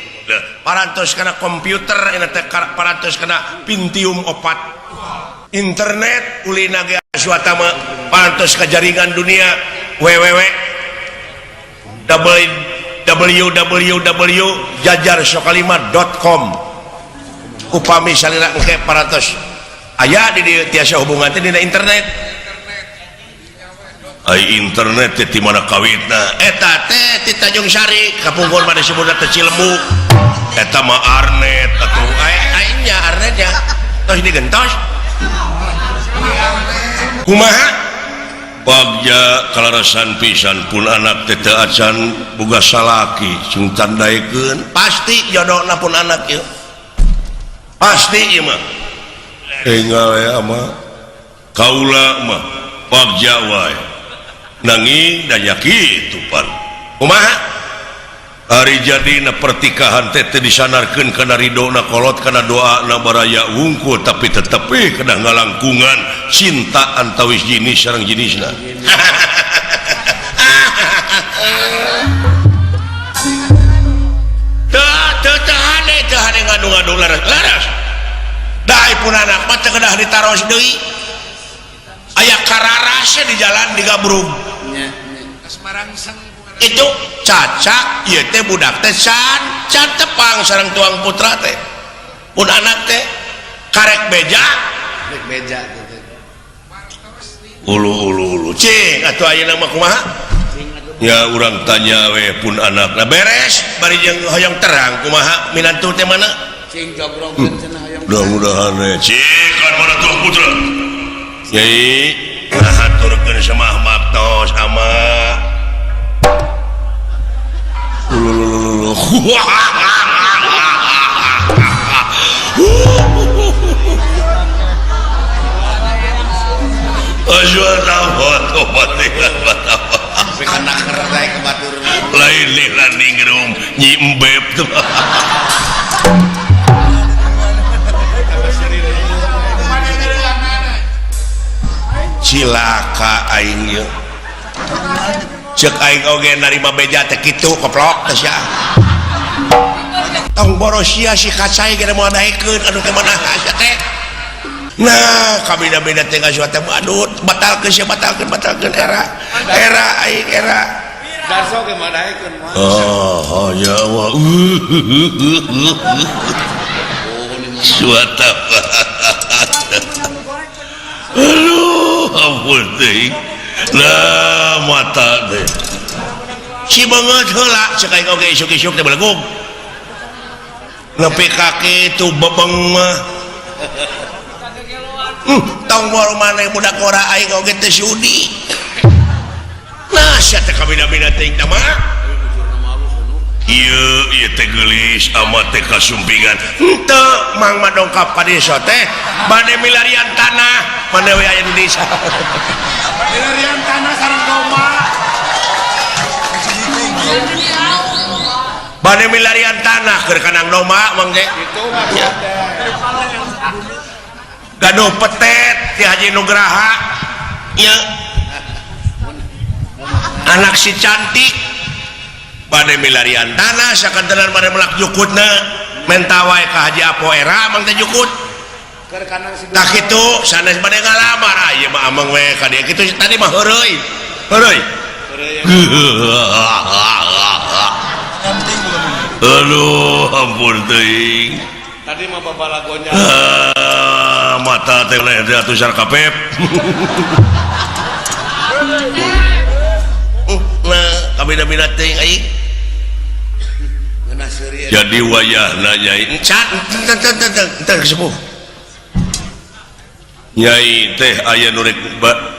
parantos kana komputer eta teh parantos kana Pentium 4 internet ulina ge aswata mah parantos ka jaringan dunia www www.jajarsokalima.com upami salira engke parantos aya di dieu tiasa hubungan teh dina internet. Ai internet teh di mana kawitna eta teh ti Tanjung Sari kapungkur mah disebutna teh Cilembu eta mah arnet atuh ai nya arnet nya tos digentos kumaha bagja kalarasan pisan pun anak teh teu acan boga salaki sing tandaekeun pasti jodona pun anak ieu pasti ieu mah enggal ya mah kaula mah bagja wae nanging dan kitu pan kumaha ari jadina pertikahan teh teu disanarkeun kana ridona kolot kana doana baraya wungkul tapi tetep kedah ngalangkungan cinta antawis jenis sareng jenisna teu teu teu hade teu hade ngadu-ngadu laras-laras da pun anak mah teu kedah ditaros deui aya kararasnya di jalan digabrug itu cacak ieu teh budak teh can can tepang sareng tuang putra teh pun anak teh karek beja rek beja ulu ulu ulu cing atuh ayeuna mah kumaha ya urang tanya we pun anak nah beres bari jeung hoyong terang kumaha minantu teh mana cing jogrogkeun cenah hoyong mudah-mudahan we cing kan mana tuang putra Nyai ngahaturkeun semah maktos ama lain Nilaningrum Nyi Embeb tuh. Cilaka aing ieu. Ceuk aing oge narima beja teh kitu koplok teh sia. Tong boros sia si kacai ge moal daekeun anu teh mana sia teh. Nah, kabina-bina teh ngasuat teh aduh batalkeun sia batalkeun era. Era aing era. Darso ge moal daekeun moal. Oh, ya Allah. Suata. Aduh, ampun teh. Lah mata teh. Si banget heula cek aing oge isuk-isuk teh belegug. Nepi ka kitu bebeng mah. Tong boro maneh budak ora aing oge teh sudi. Nah, sia teh kabina-bina teh mah. Ieu ieu teh geulis amat teh kasumpingan. Henteu mang mah dongkap ka desa teh bade milarian tanah, mane we aya di desa. Milarian tanah sareng domba. Bade milarian tanah keur kanang domba mang teh. Kitu mah. Gaduh petet ti Haji Nugraha. Ieu Anak si cantik bade milarian tanah sakantenan bade melak jukutna menta wae ka Haji Apo era mang teh jukut. Tah kitu sanes bade ngalamar ah ieu mah ameng we ka dieu kitu tadi mah heureuy. Heureuy. Aduh ampun teuing. Tadi mah babalagonya. Mata teh leh atusan kapep. Nah, kabina-bina teuing aing. Jadi wayahna nyai encan entar sepuh. Nyai teh aya nu rek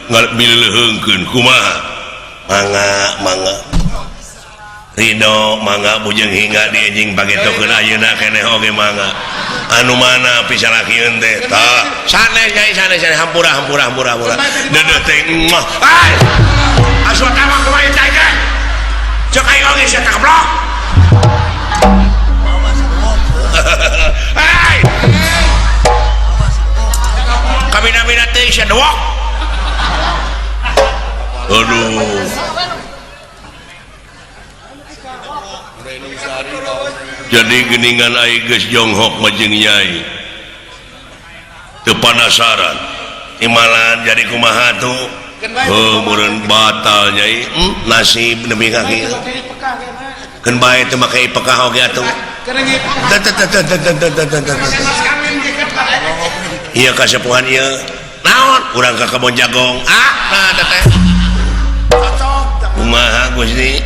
ngaleuheungkeun kumaha? Mangga, mangga. Ridho mangga bujeng hingga di anjing pagetokeun ayeuna keneh oge mangga. Anu mana pisalakieun teh? Tah, sanes nyai sanes sanes hampura hampura hampura hampura. Deudeuh teh muah. Ai! Aswatama kumaha teh teh? Cek aing oge sia teh goblok. Hai! Kabina-bina teh sia dewok. Aduh. Jadi geningan aing geus jonghok mah jeung nyai. Teu panasaran. Imalan jadi kumaha tuh? Heuh meureun batal nyai. Nasib nepi ka kieu. Keun bae teu make ipekah oge atuh. Ieu kasepuhan ieu. Naon? Urang ka kebon jagong. Ah, nah teh. Kumaha Gusti?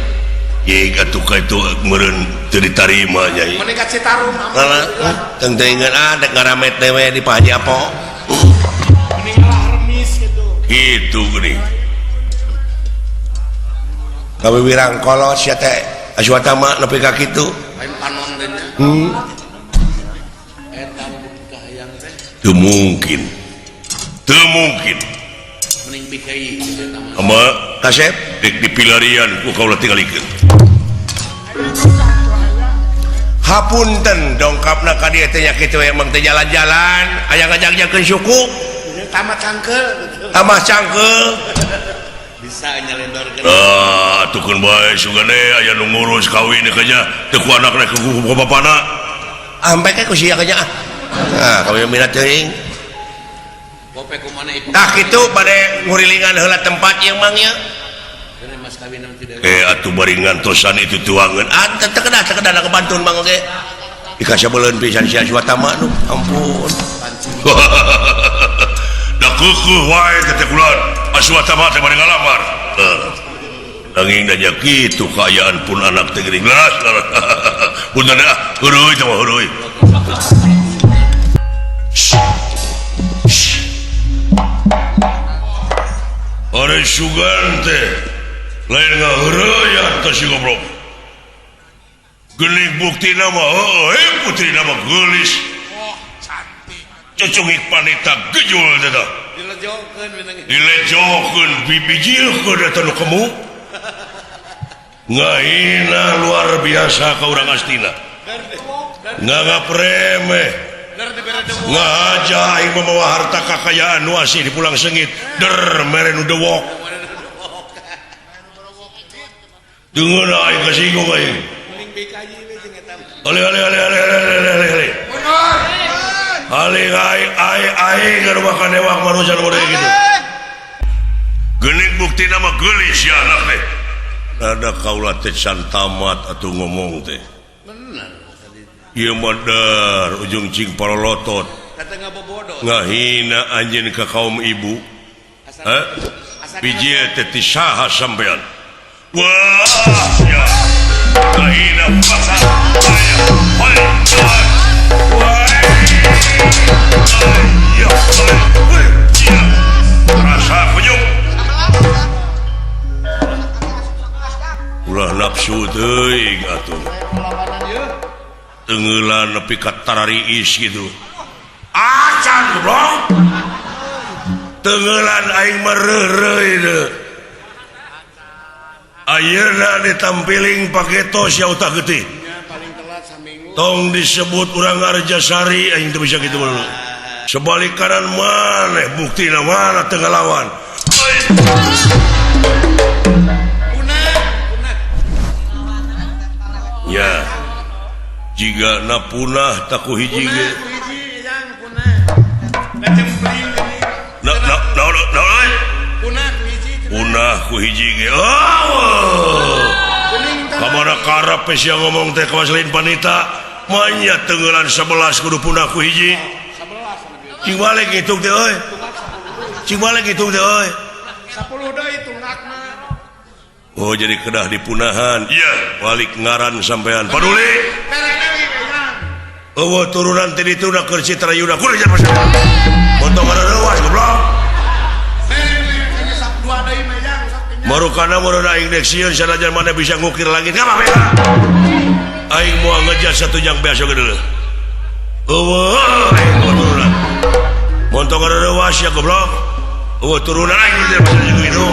Ye atuh ka itu meureun teu ditarima nyai. Meuni ka Citarum. Halah, teuing-teuingan ah dek ngaramet teh we di Pak Haji Apo. Mending lah remis gitu. Kitu geuning. Kawiwirang kolot sia teh Aswatama nepi ka kitu. Lain panon teh nya. Eta nu kahayang teh. Teu mungkin. Teu mungkin. Mending bikeui eta mah. Ama kasep dek dipilarian ku kaula tingalikeun. Hapunten dongkapna ka dieu teh nya kitu emang teh jalan-jalan aya ngajak-ajakeun suku. Tamat cangkeul gitu. Tamat cangkeul. Bisa nyelendorkeun. Ah, tukeun bae sugane aya nu ngurus kawin ka nya teu ku anakna ku bapana. Ampe ke ku sia ka nya ah. Nah, kawin minat teuing. Gope ku mana ieu? Tah kitu bade ngurilingan heula tempat ieu mang ieu. Atuh bari ngantosan itu tuangan. Ah, teu kedah teu kedah ngebantun mang oge. Dikasabeuleun pisan si Aswatama nu ampun. Da keukeeh wae teh kulan Aswatama teh bari ngalamar. Nanging da nya kitu kaayaan pun anak teh geuning leras. Punten ah, heuruy teh mah heuruy. Are sugan teh lain ngaheureuyah teh si goblok. Geuning buktina mah heueuh putrina mah geulis. Oh, cantik. Cucungik panita gejul teh tah. Dilejokeun minang. Dilejokeun bibijilkeun eta nu kemu. Ngahina luar biasa ka urang Astina. Nganggap remeh. Ngahaja aing mamawa harta kakayaan nu asih di pulang sengit. Der mere nu dewok. Dengeuna aing kasinggung aing. Ale ale ale ale ale ale ale ale. Ale aing aing aing ka rumah kanewak manusia nu model kitu. Geuning buktina mah geulis ya anak teh. Rada kaula teh can tamat atuh ngomong teh. Bener. Ieu mah dar ujung cing parolotot. Kata ngabobodo. Ngahina anjeun ka kaum ibu. Hah? Biji teh ti saha sampean? Wah, ya. Ngahina paksa. Hoi, hoi. Ya, ya. Rasa kunyuk. Ulah nafsu teuing atuh. Tenggelan nepi ka tarariis gitu. Acan goblok. Tenggelan aing mereureuy deui. Ayeuna ditampiling paketos ya utah getih. Tong disebut urang Arjasari aing teu bisa kitu mah. Sebalik kanan maneh buktina mana teu ngalawan. Ya jika na punah tak ku hiji ge. Punah ku hiji ge. Oh. Kamana karep sia ngomong teh kawas lain panita. Manya tenggelan 11 kudu punah ku hiji. Cing balik ngitung teh euy. Cing balik ngitung teh euy. 10 deui tunggakna. Oh jadi kedah dipunahan. Iya, balik ngaran sampean. Paduli. Eueuh turunan ti ditu na keur Citra Yuda. Kudu jangan pasal. Montong reuwas goblok. Marukana meureun aing dek sieun sanajan mana bisa ngukir langit. Ngapa beda? Aing moal ngejar satu jang beas oge deuleuh. Eueuh aing moal turunan. Montong reuwas ya goblok. Eueuh turunan aing teh pasal jeung itu.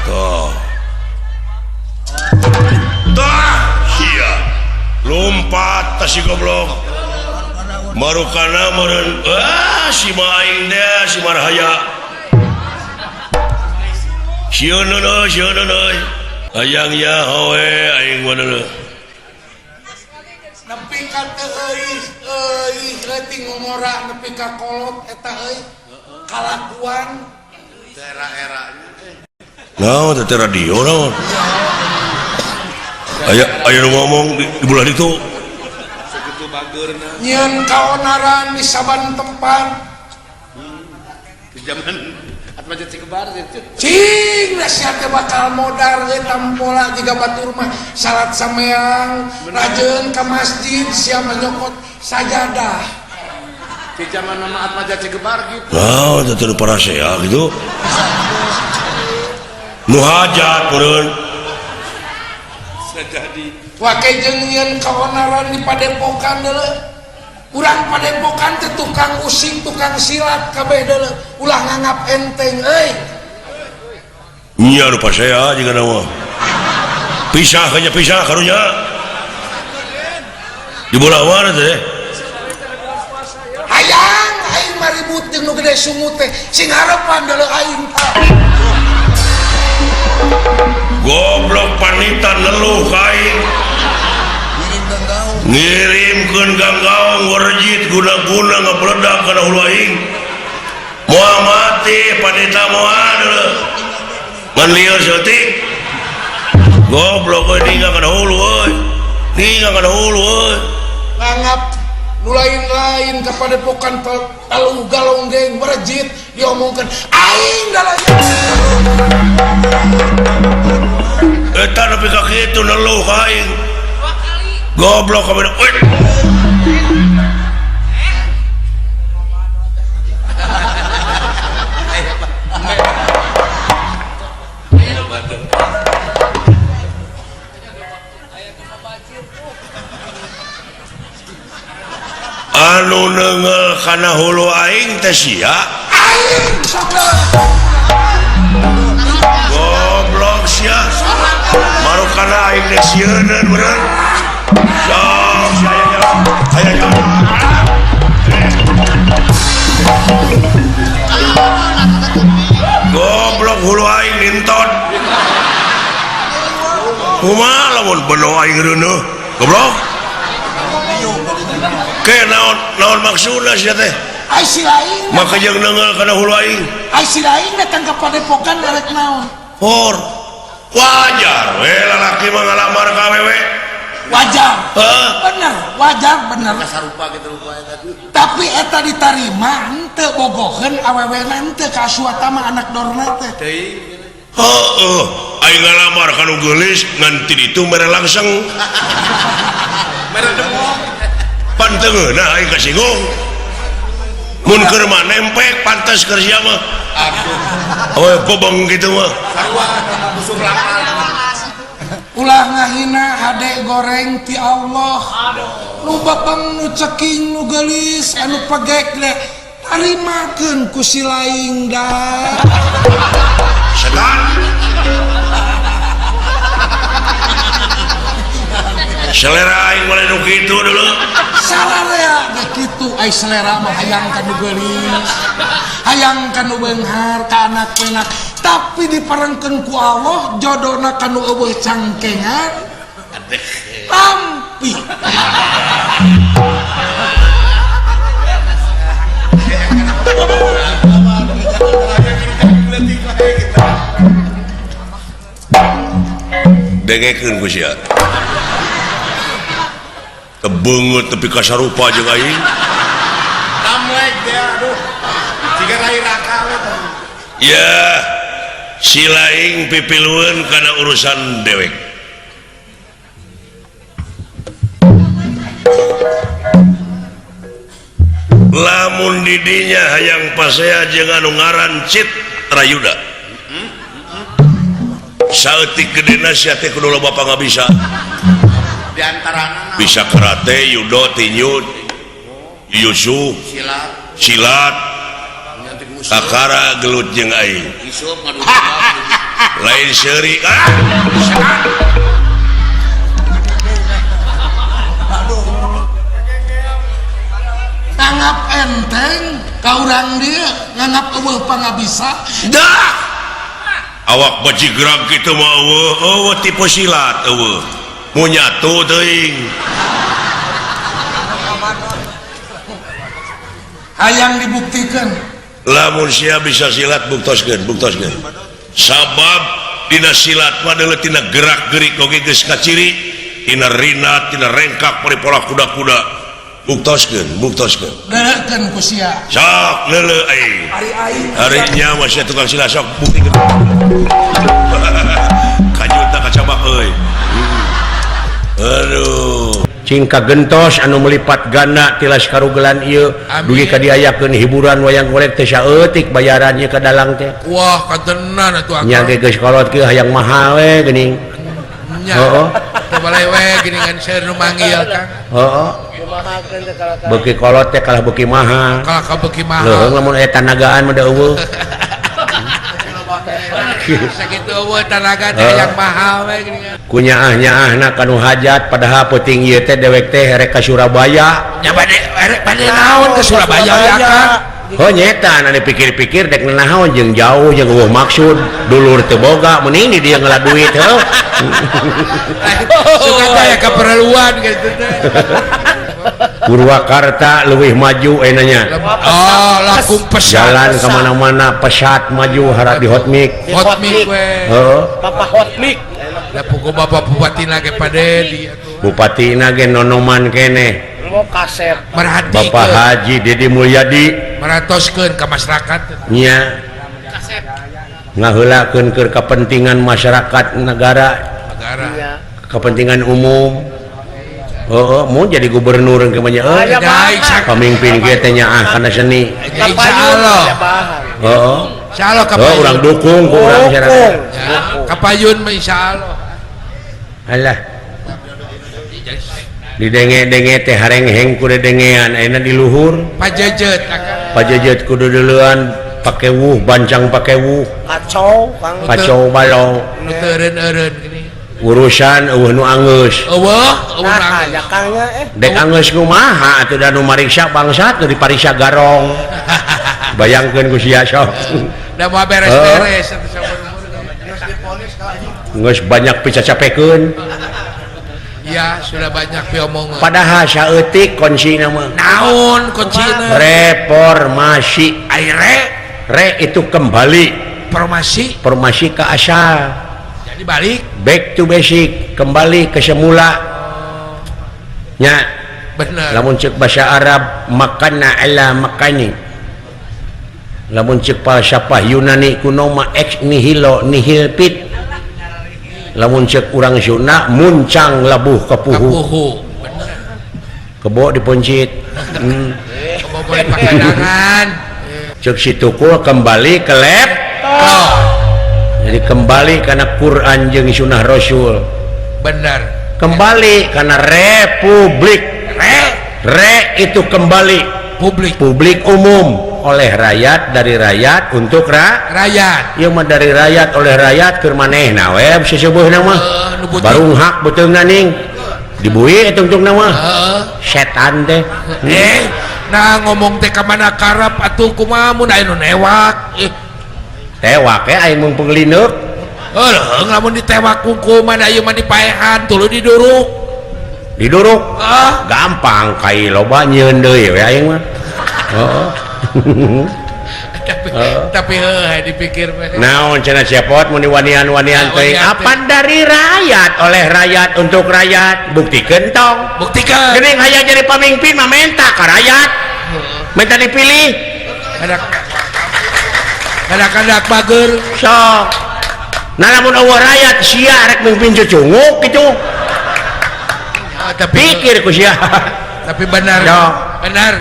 Tuh. Tah, sia. Lompat tas si goblok. Marukana meureun ah si ma aing teh si marhaya. Sieun euy, sieun euy. Hayang ya howe aing mah deuleuh. Nepi ka teu euy, euy leutik ngomora nepi ka kolot eta euy. Kalakuan era-eranya. Naon teh radio naon? Aya aya nu ngomong di bulan itu. Sakitu bageurna. Nyieun kaonaran di saban tempat. Di zaman Atmaja Cikebar gitu. Cing sia teh bakal modar euy tampola jiga batur mah salat sameang, rajeun ka masjid sia mah nyokot sajadah. Di zaman nama Atmaja Cikebar gitu. Naon teh teu parasea gitu. Nu hajat meureun. Jadi wake jeung nyieun kaonaran di padepokan deuleu. Urang padepokan teh tukang usik, tukang silat kabeh deuleu. Ulah nganggap enteng euy. Nya nu pasea jiga mah. Pisah hanya pisah karunya. Di bola mana teh? Hayang aing mah ribut jeung nu gede sungut teh. Sing harepan deuleu aing tah. Goblok panita neluh ka aing. Ngirimkeun ganggaong werjit guna-guna ngabledak kana hulu aing. Moal mati panita moal deuleuh. Ngan lieur saeutik. Goblok euy ninggal kana hulu euy. Ninggal kana hulu euy. Nganggap nu lain-lain ka padepokan talu galonggeng werjit diomongkeun aing dalaya. Eta nepi ka kitu neluh ka aing. Goblok kabeh euy. Anu neunggeul kana hulu aing teh sia. Aing sok goblok sia. Marukana aing dek sieuneun meureun. Sok sia aya jalan. Aya jalan. Goblok hulu aing ninton. Kumaha lamun beno aing reuneuh? Goblok. Ke naon naon maksudna sia teh? Ai si lain. Maka jeung neunggeul kana hulu aing. Ai si lain datang ka padepokan arek naon? Hor. Wajar we lalaki mah ngalamar ka awewe. Wajar. Heeh. Bener, wajar bener. Sarupa kitu rupa eta. Tapi eta ditarima henteu bogoheun awewena henteu ka Aswatama anak dorna teh. Teuing. Heeh, aing ngalamar ka nu geulis ngan ti ditu mere langseng. Mere demok. Pan teu ngeunah aing kasinggung. Mun keur mah nempek pantes keur sia mah. Aduh. Awe bobong kitu mah. Sarua musuh lapar. Ulah ngahina hade goreng ti Allah. Nu bebeng nu ceking nu geulis anu pegek deh tarimakeun ku si laing da. Setan. Selera aing mah nu kitu dulu. Sararea ge kitu ai selera mah hayang ka nu geulis. Hayang ka nu beunghar ka anak penak. Tapi diparengkeun ku Allah jodona kanu eueuh cangkengan tampi. Dengekeun ku sia. Tebeungeut tepi ka sarupa jeung aing. Damlek teh aduh. Jiga lain akal eta. Ya, si laing pipilueun kana urusan dewek. Lamun didinya hayang pasea jeung anu ngaran Citrayuda. Saeutik gedena sia teh kudu loba pangabisa. Di antarana bisa karate, judo, tinju, yusu, silat, kakara gelut jeung aing. Lain seuri ah. Nganggap enteng ka urang dieu, nganggap eueuh pangabisa. Dah. Awak bajigrag kitu mah eueuh, eueuh tipe silat eueuh. Mu nyatu teuing. Hayang dibuktikan. Lamun sia bisa silat buktoskeun, buktoskeun. Sabab dina silat mah deuleu tina gerak-gerik oge geus kaciri, tina rina, tina rengkak paripola kuda-kuda. Buktoskeun, buktoskeun. Deuleukeun ku sia. Sok leuleuh aing. Ari aing. Ari nya mah sia tukang silat sok buktikeun. Kajuta kacabak euy. Aduh. Cing kagentos anu melipat ganda tilas karugelan ieu dugi ka diayakeun hiburan wayang golek teh saeutik bayaran ieu ka dalang teh. Wah, katenan atuh akang. Nya ge geus kolot kieu hayang mahal we geuning. Nya. Heeh. Teu balai we geuningan seueur nu manggil Kang. Heeh. Beuki kolot teh kalah beuki mahal. Kalah ka beuki mahal. Leuheung lamun aya tanagaan mah da eueuh. Sakitu eueuh tanaga teh hayang mahal we geuningan. Kunyaah-nyaahna kanu hajat padahal peuting ieu teh dewek teh rek ka Surabaya. Nya bade rek bade naon ke Surabaya ya Kang? Oh nyeta anu dipikir-pikir dek naon jeung jauh jeung eueuh maksud dulur teu boga mending di dieu ngela duit heuh. Suka teh aya keperluan kitu teh. Purwakarta leuwih maju enanya. Oh, laku pesat. Jalan ka mana-mana pesat maju harap di hotmik. Hotmik we. Heeh. Papa hotmik. Da pugu bapak bupatina ge pade di atuh. Bupatina ge nonoman keneh. Mau kasep. Merhatikeun. Bapak Haji Deddy Mulyadi meratoskeun ka masyarakat. Nya. Ngaheulakeun keur kepentingan masyarakat negara. Negara. Kepentingan umum. Heeh, mau jadi gubernur engke mah nya euy. Pamimpin kieu teh nyaah kana seni. Insyaallah. Heeh. Insyaallah kapayun. Urang dukung ku urang masyarakat. Kapayun mah insyaallah. Alah. Didenge-denge teh harengheng ku dedengean ayeuna di luhur. Pajejet. Pajejet kudu duluan pake wuh, bancang pake wuh. Kacau, Kang. Kacau balong. Nu teu eureun-eureun gini. Urusan eueuh nu anggeus. Eueuh, eueuh nu anggeus. Dek anggeus kumaha atuh da nu mariksa bangsat nu dipariksa garong. Bayangkeun ku sia sok. Da moal beres-beres atuh saumur-umur. Geus banyak picacapekeun. Ya, sudah banyak piomongan. Padahal saeutik kuncina mah. Naon kuncina? Reformasi. Ai re? Re itu kembali. Formasi. Formasi ke asal. Jadi balik. Back to basic, kembali ke semula. Nya. Bener. Lamun ceuk bahasa Arab makana ala makani. Lamun ceuk falsafah Yunani kuno mah ex nihilo nihil fit. Lamun ceuk urang Sunda muncang labuh kapuhu. Kapuhu. Bener. Kebo diponcit. Kebo boleh pakandangan. Ceuk si tukul kembali ke laptop. Jadi kembali karena Quran jeung Sunnah Rasul. Benar. Kembali karena republik. Re itu kembali. Publik. Publik umum oleh rakyat, dari rakyat untuk rakyat. Ieu mah dari rakyat oleh rakyat keur manehna we seseubuhna mah. Barung hak beuteungna ning. Dibui tungtungna mah. Setan teh. Nah ngomong teh ka mana karep atuh kumaha mun aya nu newak. Tewak we aing mung penglinuk. Heuh, lamun ditewak hukuman ieu mah dipaehan tuluy diduruk. Diduruk? Ah, gampang kai loba nyieun deui we aing mah. Heeh. Tapi heuh dipikir mah. Naon cenah cepot mun diwanian-wanian teuing apan dari rakyat oleh rakyat untuk rakyat buktikeun tong. Buktikeun. Geuning hayang jadi pamimpin mah menta ka rakyat. Minta dipilih. Kadak-kadak bager. Sok. Nah lamun eueuh rakyat sia rek mimpin cucunguk kitu. Tapi pikir ku sia. Tapi benar. Sok. Benar.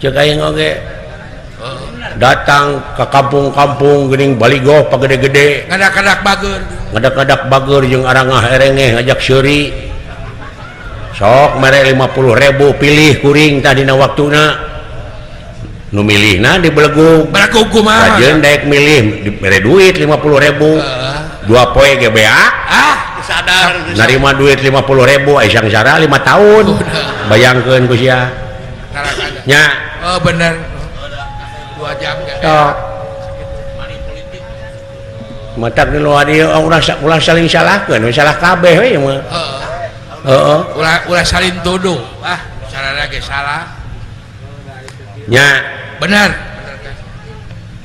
Ceuk aing oge. Datang ke kampung-kampung geuning baligoh pagede-gede. Ngadak-kadak bager. Ngadak-kadak bager jeung arangah erengeh ngajak seuri. Sok mere 50.000 pilih kuring tah dina waktuna. Nu milihna dibelegug. Belegug kumaha? Rajeun daek milih dibere duit 50.000. Dua poe ge beak. Ah, sadar. Narima duit 50.000 ai sangsara 5 tahun. Bayangkeun ku sia. Nya. Oh bener. 2 jam ge. Sok. Matak di luar dieu ulah saling salahkeun, salah kabeh we mah. Heeh. Ulah saling tuduh. Ah, sarana ge salah. Nya. Benar.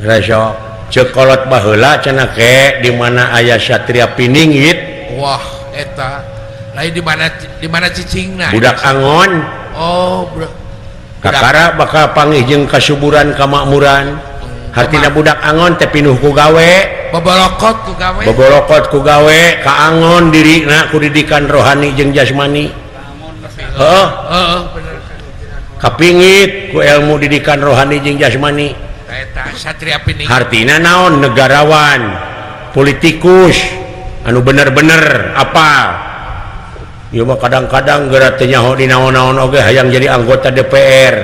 Sok ceuk kolot baheula cenah ke di mana aya satria pininggit. Wah, eta. Lain di mana cicingna? Budak angon. Oh, budak. Kakara bakal panggih jeung kasuburan kamakmuran. Hartina budak angon teh pinuh ku gawe. Bobolokot ku gawe. Bobolokot ku gawe, kaangon dirina ku didikan rohani jeung jasmani. Heeh. Heeh, bener. Kapingit ku ilmu didikan rohani jeung jasmani. Eta satria pining. Hartina naon negarawan, politikus anu bener-bener apal. Ieu mah kadang-kadang geura teu nyaho di naon-naon oge hayang jadi anggota DPR.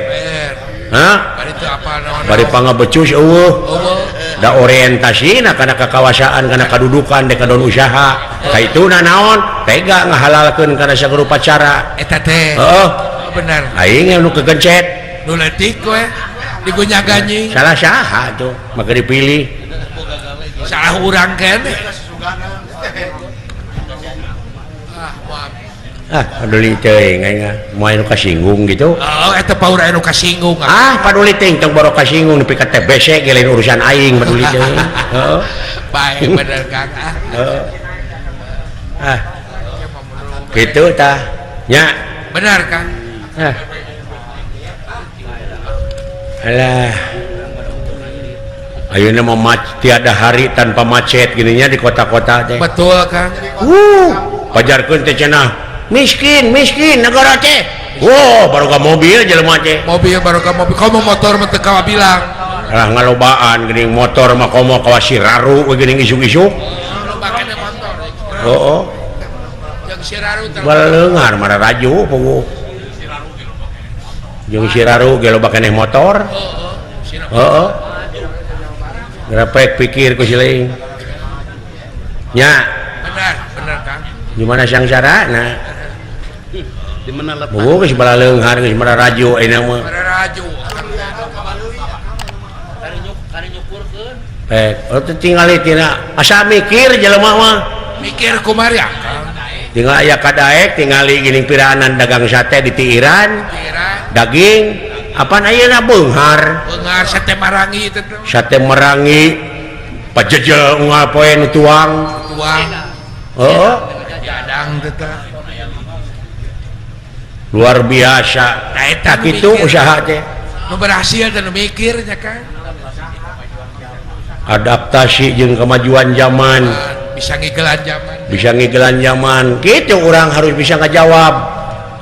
Hah? Bari teu apal naon-naon. Bari pangabecus eueuh. Da orientasina kana kakawasaan, kana kadudukan, dek kadon usaha. Kaituna naon? Tega ngahalalkeun kana sarupa cara. Eta teh. Heeh. Bener. Aing nu kegencet. Nu leutik we digunya-ganyi. Salah saha tuh, maka dipilih. Salah urang keneh. Ah, paduli teuing aing mah moal nu kasinggung gitu. Oh, eta paur anu kasinggung. Ah, paduli teuing tong boro kasinggung nepi ka TBC ge lain urusan aing paduli teuing. Heeh. Bae bener Kang. Heeh. Ah. Kitu tah. Nya. Bener Kang. Ah. Alah. Ayeuna mah tiada hari tanpa macet gininya di kota-kota teh. Betul Kang. Pajarkeun teh cenah. Miskin, miskin negara teh. Wow, baru ka mobil jelema teh. Mobil baru ka mobil. Komo motor mah teu kabilang. Alah ngalobaan geuning motor mah komo kawas Siraru we geuning isuk-isuk. Loba keneh motor. Heeh. Jeung Siraru teh. Baleungar mararaju puguh. Jeung Siraru ge loba keneh motor. Heeh. Grepek pikir ku siling. Nya. Benar, benar Kang. Gimana sangsarana? Di mana letak? Buku geus balaleunghar geus mararaju ayeuna mah. Mararaju. Oh teh tingali tina asa mikir jelema mah. Mikir kumaha ya, Kang? Tinggal aya kadaek tingali geuning piraanan dagang sate di Tiiran. Daging apaan ayeuna beunghar? Beunghar sate marangi teh. Sate marangi pajejel unggal poe nu tuang. Tuang. Heeh. Jadang teh. Luar biasa. Nah, eta kitu usaha teh. Nu berhasil teh nu mikir nya Kang. Adaptasi jeung kemajuan zaman. Bisa ngigelan zaman. Bisa ngigelan zaman. Kitu urang harus bisa ngajawab.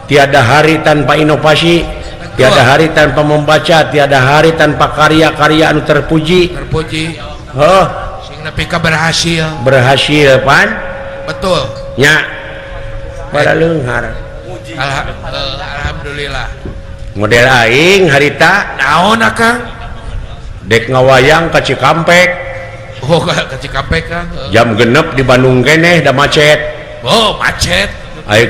Tiada hari tanpa inovasi, tiada hari tanpa membaca, tiada hari tanpa karya-karya anu terpuji. Terpuji. Heuh. Sing nepi ka berhasil. Berhasil pan? Betul. Nya. Baleunghar. Alhamdulillah. Model aing harita naon Akang? Dek ngawayang ka Cikampek. Oh, ka Cikampek Kang. Jam 6 di Bandung keneh da macet. Oh, macet. Ayo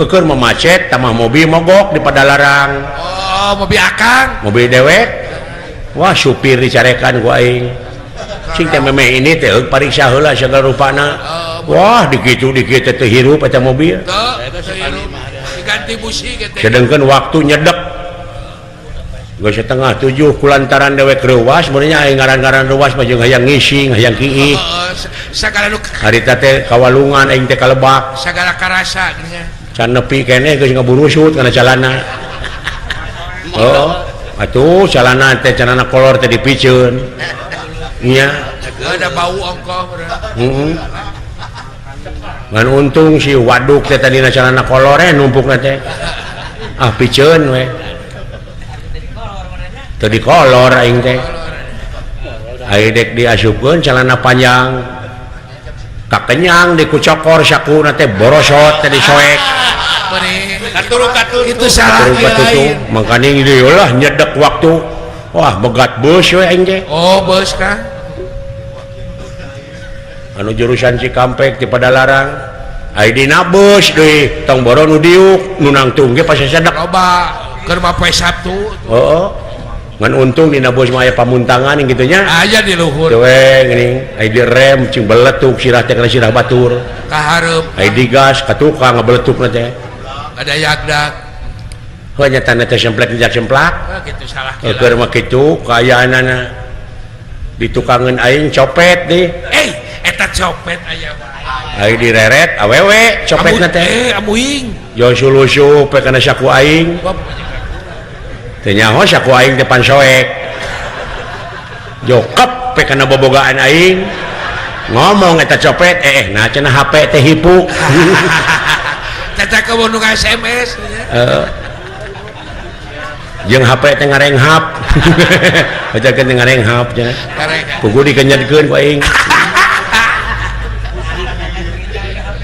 keur mah macet tamah mobil mogok di Padalarang. Oh, mobil Akang. Mobil dewek. Wah, supir dicarekan ku aing. Cing teh memeh ini teh pariksa heula sagala rupana. Wah, dikitu dikitu teh hirup eta mobil. Diganti busi gitu. Sedangkan waktu nyedek geus 6:30 kulantaran dewek reuwas mun nya aing ngaran-ngaran reuwas mah jeung hayang ngising, hayang kiih. Sagala nu harita teh kawalungan aing teh kalebak. Sagala karasa nya. Can nepi keneh geus ngaburusut kana calana. Oh, atuh calana teh calana kolor teh dipiceun. Nya. Ada bau ongkoh. Heeh. Ngan untung si waduk teh tadina calana kolor numpukna teh. Ah piceun we. Teu dikolor aing teh. Aing dek diasupkeun calana panjang. Kakenyang dikucokor sakuna teh borosot teh disoek. Itu salah lain. Mangkaning deui lah nyedek waktu. Wah, begat bus we aing teh. Oh, bus kah? Anu jurusan Cikampek ti Padalarang. Ai dina bus deui, tong boro nu diuk, nu nangtung ge pasti sedek. Loba keur mah poe Sabtu. Heeh. Ngan untung dina bus mah aya pamuntangan kitu nya. Aya di luhur. Teu we geuning, ai direm cing beletuk sirah teh kana sirah batur. Ka hareup. Ai digas ka tukang ngabeletukna teh. Ada yagdak. Heuh nya tanda teh semplek dijak semplak. Heuh kitu salah. Keur mah kitu kaayaanana. Ditukangeun aing copet deh. Eh, eta copet aya wae. Ai direret awewe copetna teh. Eh, amuing. Jo sulusup we kana saku aing. Teu nyaho saku aing teh pansoek. Jokep we kana bobogaan aing. Ngomong eta copet, nah cenah HP teh hipu. Caca ke nu SMS. Heeh. Jeung HP teh ngarenghap. Bacakeun teh ngarenghap cenah. Pugu dikenyetkeun ku aing.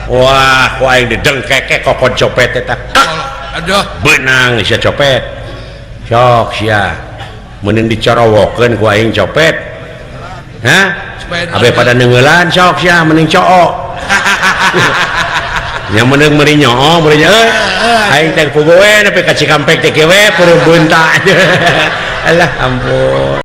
Wah, ku aing didengkeke kokod copet eta. Aduh, beunang sia copet. Sok sia. Meuneun dicorowokeun ku aing copet. Hah? Abe pada neungeulan sok sia mending cook. Nya meuneung meuri nyoo, meuri euy. Aing teh pugu we nepi ka Cikampek teh kieu we peureum beunta. Alah ampun.